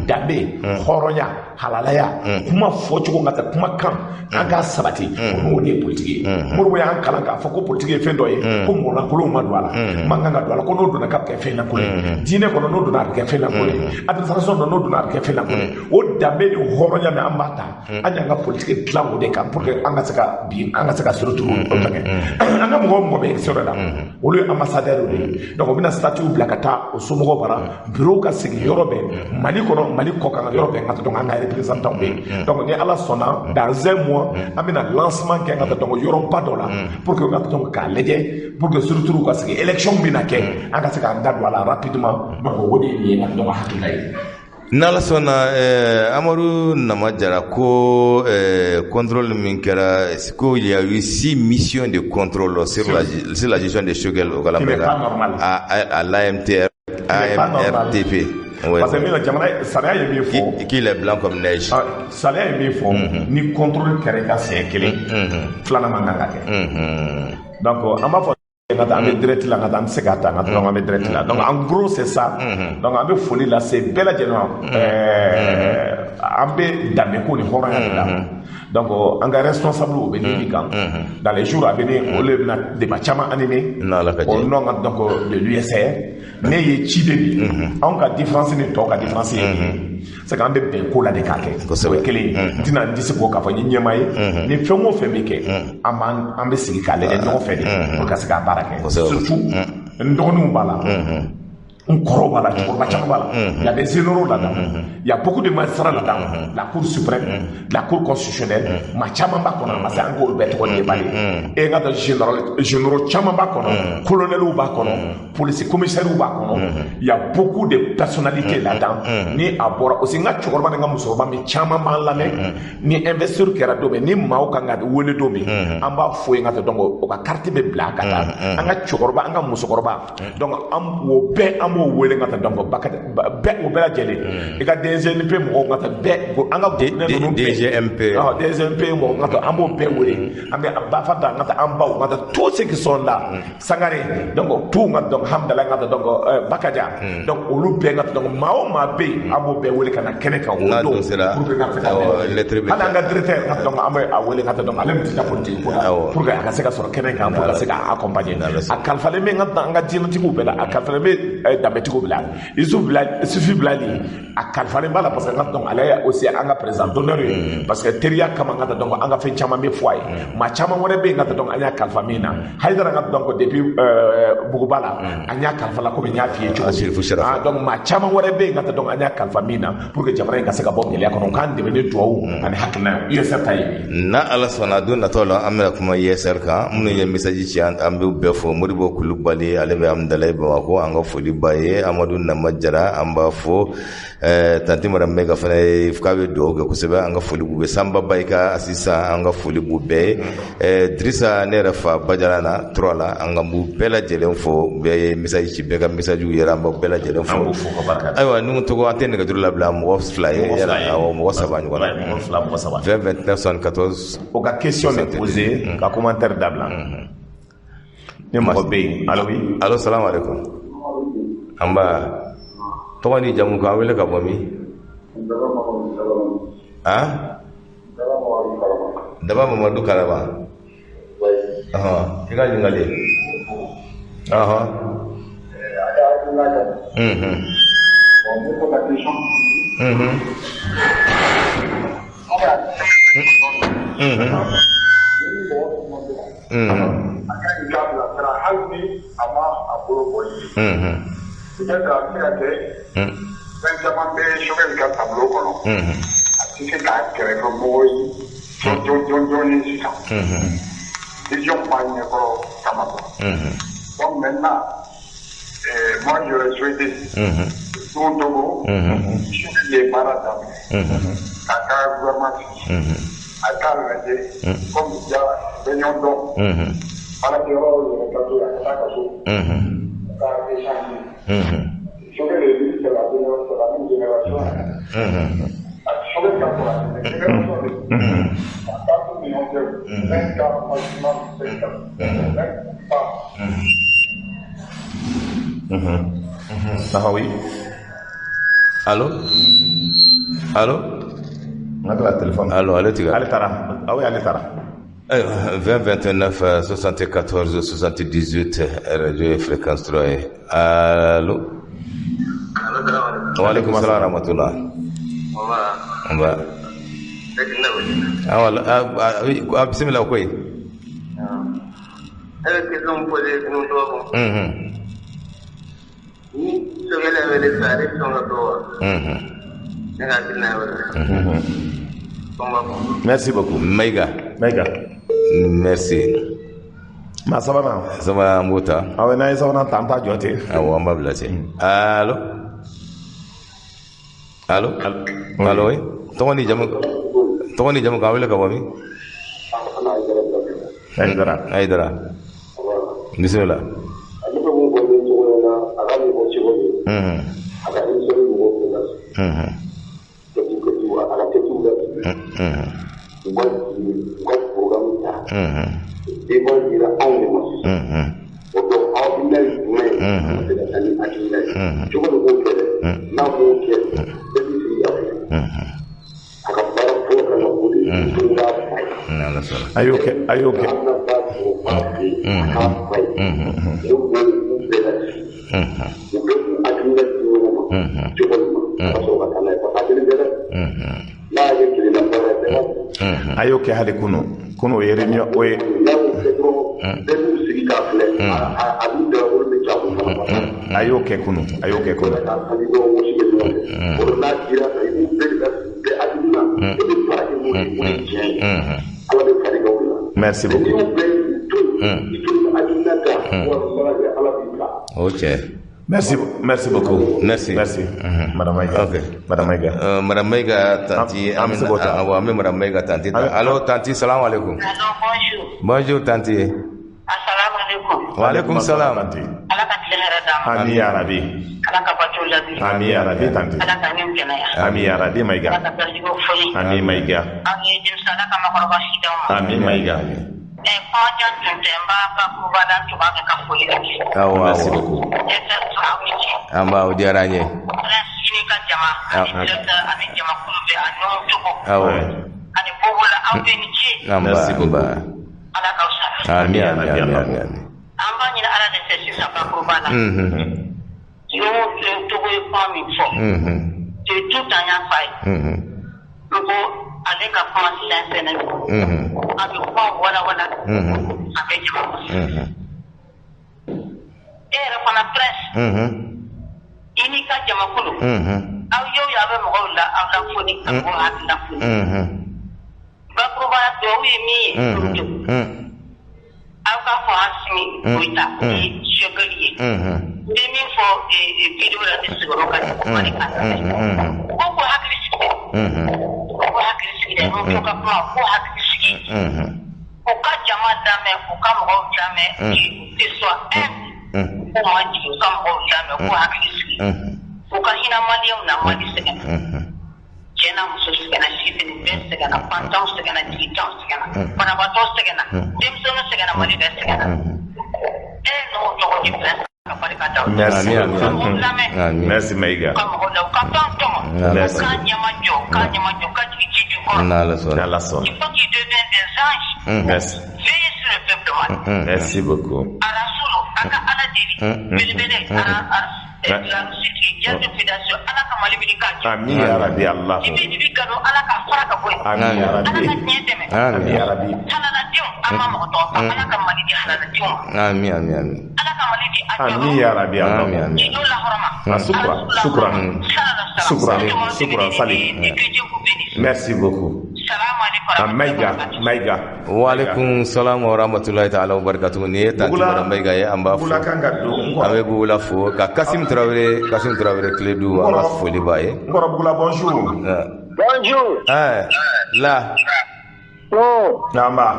Speaker 2: danbe, hɔrɔnya, halalaya, kuma fɔcogo, ka taa kumakan an k'a sabati. O n'o de ye politiki ye. Moribo y'an kalan k'a fɔ ko politiki ye fɛn dɔ ye ko mɔgɔlankolonw ma don a la, man kan ka don a la, ko n'o donna k'a bɛ kɛ fɛn lankolon ye. Diinɛ kɔnɔ, n'o donna a bɛ kɛ fɛn lankolon ye. Administration dɔ, n'o donna a bɛ kɛ fɛn lankolon ye. O danbe ni hɔrɔnya min an b'a ta, an y'an ka politiki dilan o de kan pour que an ka se ka bin, an ka se ka surtout o fɛngɛ. An ka mɔgɔ o mɔgɔ bɛ extérieur la, olu ye ambassadeur de ye. Donc u bɛna statut bila ka taa o somɔgɔw bara, bureau ka sigi yɔrɔ bɛɛ, Mali kɔnɔ, Mali kɔ kan, yɔrɔ bɛɛ, ka taa, donc an ka représentant bɛ yen. Donc ni Ala sɔnna, dans un mois an bɛna lancement kɛ ka taa, donc yɔrɔba dɔ la, pour que ka taa, donc k'a lajɛ, pour que structure ka sigi, élection bɛna kɛ, an ka se k'an da don a la rapidement. Donc o de ye nin ye ka donc hakilina ye.
Speaker 1: N'Ala sɔnna, Amadu Nama Jara ko contrôle min kɛra, ko il y a eu six missions de contrôle sur la gestion de Choguel
Speaker 2: Qui n'est pas normal.
Speaker 1: à l'AMTR AMRTP.
Speaker 2: Ouais, parce que min na jamana sariya ye min fɔ,
Speaker 1: qu'il est blanc comme neige.
Speaker 2: Sariya ye min fɔ, ni contrôle kɛra i ka siɲɛ kelen, filanan man kan ka kɛ. Donc an b'a fɔ ka taa an bɛ direct la, ka taa an tɛ se k'a ta ka taa, donc an bɛ direct la. Donc en gros c'est ça. Donc an bɛ foli lase bɛɛ lajɛlen ma. An bɛ danbe ko ni hɔrɔnya de la. Donc an ka responsable bɛ ligne kan. Dans les jours à venir, olu de bɛna débat caman animer au nom donc de l'USR. Ne ye ciden de ye. Anw ka différence ni tɔw ka différence ye min ye, c'est que an bɛ bɛn ko la de k'a kɛ. O ye kelen ye. N tɛna n disi bɔ k'a fɔ n ye ɲɛmaa ye. Ni fɛn o fɛn bɛ kɛ, an b'an an bɛ sigi k'a lajɛ ɲɔgɔn fɛ de pour ka se k'a baara kɛ. Surtout n dɔgɔninw b'a la. N kɔrɔw b'a la, cɛkɔrɔba caman b'a la. Il y a des généraux là-dedans, il y a beaucoup de magistrats là-dedans, la Cour suprême, la Cour constitutionnelle, maa caman b'a kɔnɔ. Parce que an k'olu bɛɛ tɔgɔ de b'ale e. N ka taa général, généraux caman b'a kɔnɔ, colonels b'a kɔnɔ, police commissaires b'a kɔnɔ. Il y a beaucoup de personnalités là-dedans. Ni a bɔra aussi, n ka cɛkɔrɔba ni n ka musokɔrɔba min caman b'an lamɛn, ni investiture kɛra don min, ni maaw kan ka wele don min, an b'a fɔ yen ka taa. Donc o ka carte bɛ bila ka taa an ka cɛkɔrɔba, an ka musokɔrɔba. Donc an o bɛɛ, an b'o wele ka taa. Donc bɛɛ, o bɛɛ lajɛlen, i ka DGNP mɔgɔw ka taa bɛɛ, an ka
Speaker 1: ninnu DGMP.
Speaker 2: DGMP mɔgɔw ka taa, an b'o bɛɛ wele. An bɛ Bafa ta, ka taa an baw, ka taa tous ceux qui sont là, Sangare, donc tout ka. Donc Hamdala ka taa, donc Bakaja, donc olu bɛɛ ka taa. Donc maa o maa bɛ yen, an b'o bɛɛ wele ka na kɛnɛ kan o
Speaker 1: don pour
Speaker 2: que ka se ka hali an ka directeur ka. Donc an bɛ a wele ka taa. Donc ale min tɛ taa politique ko la, pour que a ka se ka sɔrɔ kɛnɛ kan, pour ka se ka accompagner. A kalifalen bɛ an ka diinɛtigiw bɛɛ la, a kalifalen bɛ danbetigiw bɛɛ la. Isuf Bilali, Sufi Bilali, a kalifalen b'a la, parce que n ka donc ale ye aussi an ka président d'honneur ye, parce que teriya kama n ka donc an ka fɛn caman bɛ fɔ a ye. Maa caman wɛrɛ bɛ yen ka donc an y'a kalifa min na, Hayidara ka. Donc depuis Buguba la, an y'a kalifa la, komi n y'a f'i ye cogo min. Donc maa caman wɛrɛ bɛ yen ka donc an y'a kalifa min na, pour que jamana in ka se ka bɔ gɛlɛya kɔnɔ, k'an dɛmɛ ni duwawu ani hakilina ye. USR ta ye.
Speaker 1: Na Ala sɔnna, don natɔ la an bɛna kuma USR kan. Minnu ye message ci, an b'u bɛɛ fo. Modibo Kulubali, ale bɛ Amudalayi Bamakɔ, an ka foli b'a ye. Amadu Nama Jara, an b'a fo. Tanti Madame Mɛga fana ye k'a bɛ dugawu kɛ kosɛbɛ, an ka foli b'u bɛɛ. Sanba Bayika sisan, an ka foli b'u bɛɛ ye. Dirisa, ne yɛrɛ fa Bajala na tura la, an ka b'u bɛɛ lajɛlen fo. Bɛɛ ye message ci, bɛɛ ka message yɛrɛ, an b'aw bɛɛ lajɛlen fo. Ayiwa, n'u tɔgɔ, an tɛ nɛgɛjuru labila mɔgɔ fila ye yala, awɔ, mɔgɔ saba ɲɔgɔn na.
Speaker 2: Mɔgɔ fila, mɔgɔ saba.
Speaker 1: 20 29 74.
Speaker 2: O ka question de poser, ka commentaire dabila ni mɔgɔ bɛ yen. Allo, oui.
Speaker 1: Allo, salamu aleykum. An ba, tɔgɔ ni jamu, k'an wele ka bɔ min? Han, Daba Mamadu Kalaba. Ɔhɔn, i ka ɲininkali. Ɔhɔn.
Speaker 4: A ka ɲi k'a bilasira, hali ni a ma a bolo bɔ ye. Peut-être a bɛ se ka kɛ fɛn caman bɛ Choguel ka tableau kɔnɔ, a tɛ se k'a kɛrɛfɛ mɔgɔ ye jɔn jɔn jɔn ye sisan. Vision b'a ɲɛkɔrɔ kama quoi. Donc maintenant, moi j'aurais souhaité don Togo, Choguel ye baara daminɛ k'a ka gouvernement sigi, a k'a lajɛ comme ja bɛ ɲɔgɔn dɔn, baarakɛyɔrɔ yɛrɛ ka to yen, a ka taa ka so ka échanger. Choguel est lui, c'est la même génération. A Choguel ka kɔrɔ, a génération de a ka t'u ni ɲɔgɔn cɛ 5 ans, maximum 5 ans, même pas.
Speaker 2: Ah oui.
Speaker 1: Allo, allo.
Speaker 2: N ka to téléphone.
Speaker 1: Allo, ale tigɛ.
Speaker 2: Ale taara. Ah oui, ale taara.
Speaker 1: Ayiwa, 20 29 74 78, radio fréquence 3 ye. Allo. Waaleykum salaam wa rahmatulah. Nba. Awa, a bisimila koyi.
Speaker 5: Ne bɛ question poser ninnu tɔgɔ kɔnɔ. Ni Choguel wele fɛ, ale bɛ sɔn ka to wa? Ne ka hakilina ye o de ye.
Speaker 2: Merci beaucoup.
Speaker 1: Maïga.
Speaker 2: Maïga.
Speaker 1: Merci.
Speaker 2: Maa sabanan.
Speaker 1: Sabanan, an b'o ta.
Speaker 2: Awɔ, n'an ye sabanan ta, an t'a jɔ ten.
Speaker 1: Awɔ, an b'a bila ten. Allo. Allo. Allo, oui. Tɔgɔ ni jamu, tɔgɔ ni jamu, k'an wele ka bɔ min?
Speaker 2: Hayidara.
Speaker 1: Hayidara. Bisimila.
Speaker 4: Ale bɛ mun fɔ ne cogo in na, a ka mɔgɔ cogo ye, a ka émission mɔgɔw bɛɛ la kɛtu kɛtu, a ka kɛtu la, u ka programme ta débat dira anw de ma sisan. O donc aw hakilina ye jumɛn ye? A se ka taa ni hakilina ye cogo de b'o kɛ dɛ. N'a m'o kɛ, bɛɛ b'i sigi ka filɛ. A ka baara fɔlɔ kan ka k'o de ye, musow k'a fa ye.
Speaker 1: N'Ala sɔnna.
Speaker 2: A y'o kɛ, a y'o kɛ.
Speaker 4: An bɛna ba sɔrɔ ba fɛ yen, a k'a fa ye. Ne b'o u bɛɛ la sigi, u bɛ k'u hakilina di ɲɔgɔn ma cogo min na, a ka sɔrɔ ka taa n'a ye, parce que a kelen tɛ dɛ. N'a y'a kɛ kelenna baara ye, bɛɛ b'a
Speaker 2: A y'o kɛ hali kunu. Kunu o ye réunion o ye.
Speaker 4: N'a y'o kɛ dɔrɔn, bɛɛ b'u sigi k'a filɛ, a b'u da olu bɛ ja kun fana.
Speaker 2: A y'o kɛ kunun, a y'o kɛ kunun.
Speaker 5: O n'a dira i b'u bɛɛ de bɛɛ hakilina e bɛ baara kɛ n'o ye, o de tiɲɛ ye. Ala bɛ fari k'aw la.
Speaker 2: Merci beaucoup.
Speaker 5: N'i y'u bɛɛ to yen, i to hakilina ta, walahi Ala b'i bila.
Speaker 1: O tiɲɛ.
Speaker 2: Merci, merci beaucoup.
Speaker 1: Merci.
Speaker 2: Merci. Madame Maïga.
Speaker 1: Ok.
Speaker 2: Madame Maïga.
Speaker 1: Madame Maïga, tanti,
Speaker 2: An bɛ se k'o ta.
Speaker 1: Awɔ, an bɛ Madame Maïga tanti ta. Allo, tanti, salam alaikum.
Speaker 6: Allo, bonjour.
Speaker 1: Bonjour, tanti.
Speaker 6: Assalamu alaikum.
Speaker 1: Wa alaikum salam.
Speaker 2: Tanti.
Speaker 6: Ala ka tile hɛrɛ d'an ma.
Speaker 2: Ami ya Rabbi.
Speaker 6: Ala ka bato labi.
Speaker 2: Ami ya Rabbi, tanti.
Speaker 6: Ala ka nin kɛnɛya.
Speaker 2: Ami ya Rabbi, Maïga.
Speaker 6: Ala ka garijɛgɛw foni.
Speaker 2: Ami Maïga.
Speaker 6: Aw ye denmisɛn, Ala ka makɔrɔba si d'aw ma.
Speaker 2: Ami Maïga.
Speaker 6: Kuma jan tun tɛ, n b'a bakuruba la, n tun b'a fɛ ka foli kɛ.
Speaker 1: Awɔ,
Speaker 2: Merci
Speaker 1: awɔ.
Speaker 2: beaucoup.
Speaker 6: Aw ni ce.
Speaker 1: An b'a, o diyara an ye.
Speaker 6: Prince ni ka jama, ani directeur, ani jamakulu bɛɛ, a n'o cogo.
Speaker 1: Awɔ.
Speaker 6: Ani bobola, aw bɛɛ ni ce.
Speaker 1: An b'a,
Speaker 2: Merci
Speaker 1: an
Speaker 2: beaucoup.
Speaker 1: b'a.
Speaker 6: Ala k'aw sara.
Speaker 1: Ami, ami, ami, ami, ami.
Speaker 6: An b'a ɲini Ala de fɛ sisan bakuruba la. N'o Togo ye kuma min fɔ. Tout an y'a f'a ye. N ko ale ka kuma sɛnsɛnnen don. A bɛ kuma walawala. A bɛ jama. E yɛrɛ fana Prince. I n'i ka jamakulu. Aw y'o ye, a bɛ mɔgɔw la aw lafoni ka mɔgɔw hakili lafoni. Bakurubaya duwawu ye min ye. Aw ka fɔ Asimi Goyita ni Choguel ye. N bɛ min fɔ vidéo la, ne sigiyɔrɔ ka jan kuma de kan. Ko k'u hakili sigi dɛ. Ko hakili sigi dɛ. N'o ka kuma, k'u hakili sigi. U ka jama lamɛn, u ka mɔgɔw lamɛn, qu'ils soient humbles. K'u ma jigin, u ka mɔgɔw lamɛn, k'u hakili sigi. U ka hinɛ maliyɛnw na, Mali sɛgɛnna. Cɛ n'a muso sɛgɛnna, sifini bɛɛ sɛgɛnna, fantanw sɛgɛnna, jigitanw sɛgɛnna, banabaatɔ sɛgɛnna, denmisɛnninw sɛgɛnna, Mali bɛɛ sɛgɛnna. E n'o tɔgɔ di Prince ka barika da.
Speaker 2: Merci.
Speaker 1: Ami, ami,
Speaker 6: Ka mɔgɔw lamɛn.
Speaker 1: Ami.
Speaker 2: Merci Maïga.
Speaker 6: U ka mɔgɔw la, u ka fɛn tɔmɔ.
Speaker 2: Merci.
Speaker 6: U k'a ɲɛma jɔ, u k'a ɲɛma jɔ, u ka jigin ji jukɔrɔ.
Speaker 1: N'Ala sɔnna.
Speaker 2: N'Ala sɔnna.
Speaker 6: Il faut qu'ils deviennent des anges.
Speaker 2: Merci.
Speaker 6: Veillez sur le peuple malien.
Speaker 2: Merci beaucoup.
Speaker 6: Arasulu, a ka Ala deli. Belebele, ara ara la Russie, diɲɛ fédération, Ala ka Mali wuli k'a jɔ.
Speaker 2: Ami ya Rabbi Allah.
Speaker 6: Dibi dibi gado, Ala ka fara ka bɔ yen.
Speaker 2: Ami ya
Speaker 6: Ala ka
Speaker 2: Rabbi.
Speaker 6: diɲɛ dɛmɛ.
Speaker 2: Ami ya Rabbi.
Speaker 6: Halaladenw, an ma mɔgɔ tɔgɔ fɔ, Ala ka Mali di halaladenw ma.
Speaker 1: Ami, ami, ami.
Speaker 6: Ala ka Mali di a
Speaker 2: Ami ya Rabbi Allah.
Speaker 1: Ami, ami.
Speaker 6: Jido la hɔrɔma.
Speaker 2: Shukran, shukran. Shukran, shukran, Sali. Merci beaucoup.
Speaker 6: Salam alaikum.
Speaker 2: Maïga, Maïga.
Speaker 1: Wa alaikum salam wa rahmatullahi ta'ala wa barakatuhu. Nin ye tanti
Speaker 2: Bugula-
Speaker 1: Madame Maïga ye, an b'a fo.
Speaker 2: Bugula kan ka don n
Speaker 1: An
Speaker 2: kɔrɔ.
Speaker 1: bɛ Bugula fo ka Kasim Traoré, Kasim Traoré Kledu, an ka foli b'a ye.
Speaker 2: N kɔrɔ Bugula, bonjour.
Speaker 4: Bonjour.
Speaker 1: La.
Speaker 4: Non,
Speaker 2: An b'a.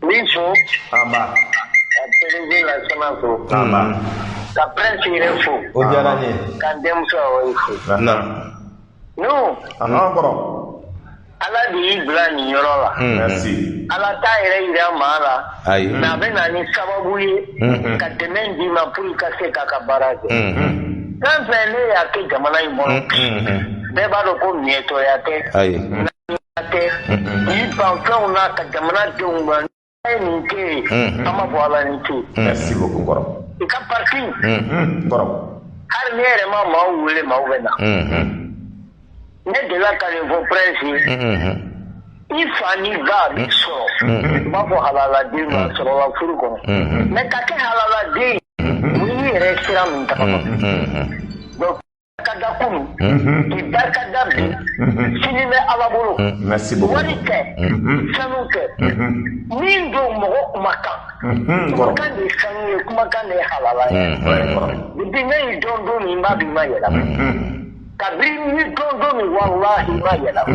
Speaker 4: n b'i fo.
Speaker 2: An b'a.
Speaker 4: Ka PDG Lasana fo.
Speaker 2: An b'a.
Speaker 4: Ka Prince yɛrɛ fo.
Speaker 1: O diyara n ye.
Speaker 4: Ka n denmuso Awa fo.
Speaker 1: Na.
Speaker 4: Non,
Speaker 2: An kɔrɔ.
Speaker 4: Ala de y'i bila nin yɔrɔ la.
Speaker 2: Merci.
Speaker 4: Ala t'a yɛrɛ yira maa la.
Speaker 1: Ayi.
Speaker 4: Mais a bɛ na ni sababu ye ka dɛmɛ d'i ma pour i ka se k'a ka baara kɛ. Fɛn fɛn ne y'a kɛ jamana in kɔnɔ, bɛɛ b'a dɔn ko miɲɛtɔya tɛ.
Speaker 1: Ayi.
Speaker 4: Naniya tɛ. Y'i ban fɛnw na ka jamana denw ma. N'a ye nin kɛ yen, an b'a fɔ Ala ni ce.
Speaker 2: Merci beaucoup kɔrɔ.
Speaker 4: I ka parti,
Speaker 2: Kɔrɔ.
Speaker 4: hali ne yɛrɛ ma maaw wele, maaw bɛ na. Ne delila ka nin fɔ Prince ye. I fa ni ba b'i sɔrɔ. U b'a fɔ halaladen ma sɔrɔla furu kɔnɔ. Mais ka kɛ halaladen ye, o y'i yɛrɛ sira min tagama. Donc ka da kunun, k'i barika da bi, sini bɛ Ala bolo.
Speaker 2: Merci beaucoup.
Speaker 4: Wari tɛ, sanu tɛ. Min don mɔgɔ kumakan.
Speaker 2: Kɔrɔ.
Speaker 4: Kumakan de ye sanu ye, kumakan de ye halala ye.
Speaker 2: Ouais, kɔrɔ.
Speaker 4: Depuis ne y'i dɔn don min, n b'a dɔn i ma yɛlɛma. Kabini ni dɔn don min, walahi i ma yɛlɛma.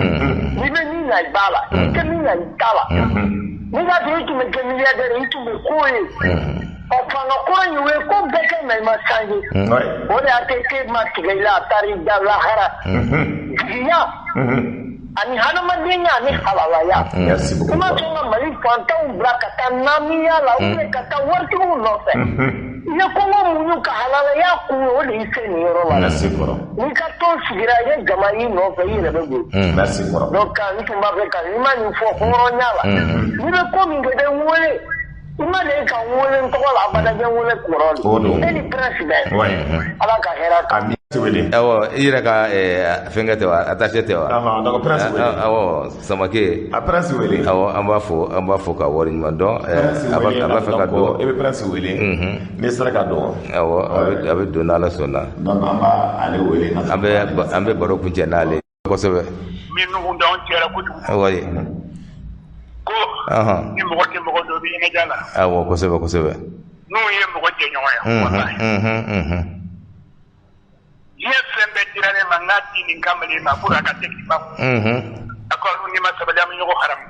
Speaker 4: N'i bɛ min na i b'a la, n'i tɛ min na i t'a la. N'i b'a sɔrɔ i tun bɛ kɛ milliardaire, i tun bɛ ko ye. Ɔ fanga kɔrɔ in, u ye ko bɛɛ kɛ mais i ma changer. O de y'a to k'e ma tigɛ i la, a taara i da lahara. Jigiya ani hadamadenya ani halalaya.
Speaker 2: Merci beaucoup.
Speaker 4: I ma sɔn ka Mali fantanw bila ka taa namiya la ou bien ka taa waritigiw nɔfɛ. I ye kɔngɔ muɲu ka halalaya kun ye, o de y'i se nin yɔrɔ la.
Speaker 2: Merci kɔrɔ.
Speaker 4: N'i ka tɔn sigira, i ye jama y'i nɔfɛ, i yɛrɛ bɛ boli.
Speaker 2: Merci kɔrɔ.
Speaker 4: Donc n tun b'a fɛ ka i ma nin fɔ hɔrɔnya la. N'i bɛ ko min kɛ, i bɛ n wele. I ma deli ka n wele n tɔgɔ la abada, i bɛ n wele kɔrɔ de.
Speaker 2: O don.
Speaker 4: E ni Prince bɛɛ.
Speaker 2: Ouais.
Speaker 4: Ala ka hɛrɛ kan.
Speaker 2: Ami. Wele.
Speaker 1: Awɔ, i yɛrɛ ka fɛnkɛ tɛ wa, attaché tɛ wa?
Speaker 2: Ɔhɔn, donc Prince wele.
Speaker 1: Awɔ, Samake.
Speaker 2: A Prince wele.
Speaker 1: Awɔ, an b'a fo ka waleɲuman dɔn.
Speaker 2: Prince
Speaker 1: A b'a
Speaker 2: wele.
Speaker 1: a b'a fɛ ka
Speaker 2: Donc
Speaker 1: don.
Speaker 2: e bɛ Prince wele n'i sera ka don.
Speaker 1: Awɔ, a bɛ don n'Ala sɔnna.
Speaker 2: Donc an b'a ale wele.
Speaker 1: An bɛ baro kuncɛ n'ale ye kosɛbɛ.
Speaker 5: Min nugu d'anw cɛla kojugu.
Speaker 1: Wayi.
Speaker 5: Ko ni mɔgɔ tɛ mɔgɔ dɔ bɛ ɲɛnajɛ la.
Speaker 1: Awɔ, kosɛbɛ kosɛbɛ.
Speaker 5: N'u ye mɔgɔ jɛɲɔgɔn ye, walahi, diɲɛ fɛn bɛɛ dira ne ma, n k'a di nin kamalen ma pour a ka se k'i ma kun. A ko ni ma sabali, an bɛ ɲɔgɔn haramu.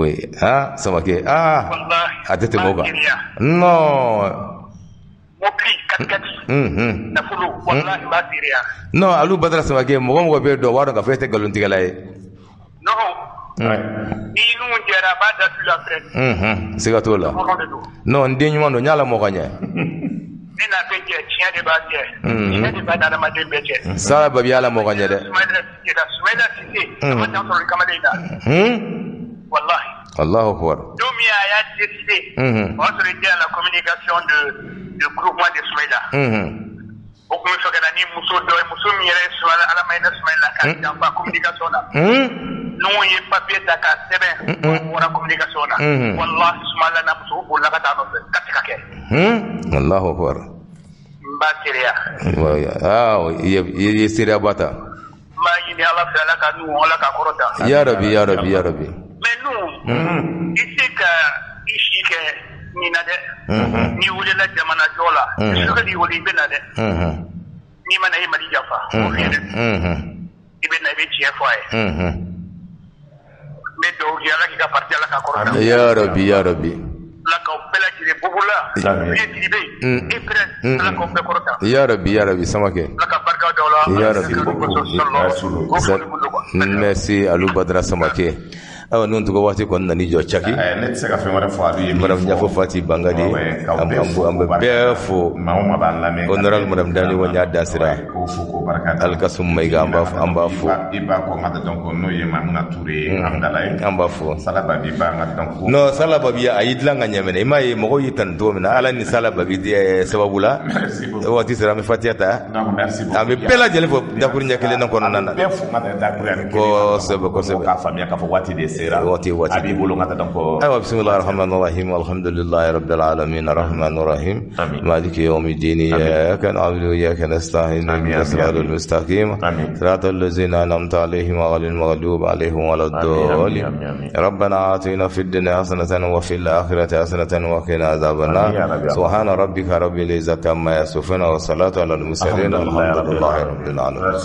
Speaker 1: Oui. Ah, Samake, ah.
Speaker 5: Walahi.
Speaker 1: A tɛ tɛmɛ o kan.
Speaker 5: B'a giriya.
Speaker 1: Non.
Speaker 5: Mobili, katikati, nafolo, walahi, b'a giriya.
Speaker 1: Non, Alu Badara Samake, mɔgɔ mɔgɔ bɛ dɔn, o b'a dɔn k'a fɔ e tɛ nkalontigɛla ye.
Speaker 5: Non, ni nugu jɛra, a b'a datu la fɛrɛ.
Speaker 1: Siga t'o la.
Speaker 5: Hɔrɔn de don.
Speaker 1: Non, n den ɲuman don, n y'a lamɔ ka ɲɛ.
Speaker 5: Ne n'a bɛ jɛ, tiɲɛ de b'a jɛ. Tiɲɛ de b'a n'adamaden bɛɛ jɛ.
Speaker 1: Sara Babi y'a lamɔ ka ɲɛ dɛ.
Speaker 5: Sumayila Sise la, Sumayila Sise, a ma jan sɔrɔ ni kamalen in na. Walahi.
Speaker 1: Allahu akbar.
Speaker 5: Don min a y'a décidé, o y'a sɔrɔ il était à la communication de groupement de Sumayila. O tun bɛ fɛ ka na ni muso dɔ ye, muso min yɛrɛ ye Sumayila, Ala ma hinɛ Sumayila, k'a janfa communication na. N'u ye papier ta k'a sɛbɛn, o bɔra communication na. Walahi, Sumayila n'a muso bolila ka taa nɔfɛ ka se ka kɛ.
Speaker 1: Allahu akbar.
Speaker 5: N b'a seereya.
Speaker 1: Ah, i ye seereyaba ta.
Speaker 5: N b'a ɲini Ala fɛ, Ala ka nu, Ala ka kɔrɔta.
Speaker 1: Ya Rabbi, ya Rabbi, ya Rabbi.
Speaker 5: Mais nu, i se ka i si kɛ nin na dɛ. N'i welela jamana jɔ la, sokɛ wele, i bɛ na dɛ. N'i ma na, i Mali janfa. O f'i ye dɛ. I bɛ na, i bɛ tiɲɛ fɔ a ye. N bɛ dugawu kɛ, Ala k'i ka parti, Ala ka kɔrɔta.
Speaker 1: Ya Rabbi, ya Rabbi.
Speaker 5: Ala k'aw bɛɛ lajɛlen bobola. E Sidibe, e Prince, Ala k'aw bɛɛ kɔrɔta.
Speaker 1: Ya Rabbi, ya Rabbi, Samake.
Speaker 5: Ala ka barika d'aw la.
Speaker 1: Ya Rabbi. Merci, Alu Badara Samake. Ayiwa, ninnu tɔgɔ, waati kɔni nan'i jɔ caki.
Speaker 2: Ne tɛ se ka fɛn wɛrɛ fɔ a ye.
Speaker 1: Madame Ɲafo Fati Bangadi, an bɛ bɛɛ fo.
Speaker 2: Maa o maa b'an lamɛn.
Speaker 1: Honorable Madame Dani Ɲa Dasira.
Speaker 2: K'o fo, k'o barika da.
Speaker 1: Alikasum Mayiga, an b'a fo.
Speaker 2: I b'a kɔ n ka donc n'o ye Mamuna Ture ye, Amudala ye.
Speaker 1: An b'a fo.
Speaker 2: Sala Babi ba n ka donc.
Speaker 1: Non, Sala Babi, a y'i dilan ka ɲɛ mɛnɛ. I m'a ye mɔgɔw y'i tanu cogo min na, Ala ni Sala Babi sababu la.
Speaker 2: Merci beaucoup.
Speaker 1: Waati sera, an bɛ Fatiya ta.
Speaker 2: Donc merci beaucoup.
Speaker 1: An bɛ bɛɛ lajɛlen fo dakuru ɲɛ kelen na kɔnɔna na.
Speaker 2: Bɛɛ fo n ka dakuru ɲɛ kelen.
Speaker 1: Kosɛbɛ kosɛbɛ.
Speaker 2: K'a faamuya k'a fɔ waati de sera.
Speaker 1: Waati waati.
Speaker 2: A b'i bolo n ka donc.
Speaker 1: Ayiwa, bisimilahi rahmani rahim, alhamdulilahi rabbil alamin, arrahmani rahim, maliki yawmi din, iyyaka na'budu wa iyyaka nasta'in, ihdinas siratal mustaqim, siratal ladzina an'amta alaihim ghayril maghdubi alaihim waladdallin, rabbana atina fid dunya hasanatan wa fil akhirati hasanatan wa qina adhaban nar, subhana rabbika rabbil izzati amma yasifun wa salatu alal mursalin, alhamdulillahi rabbil alamin.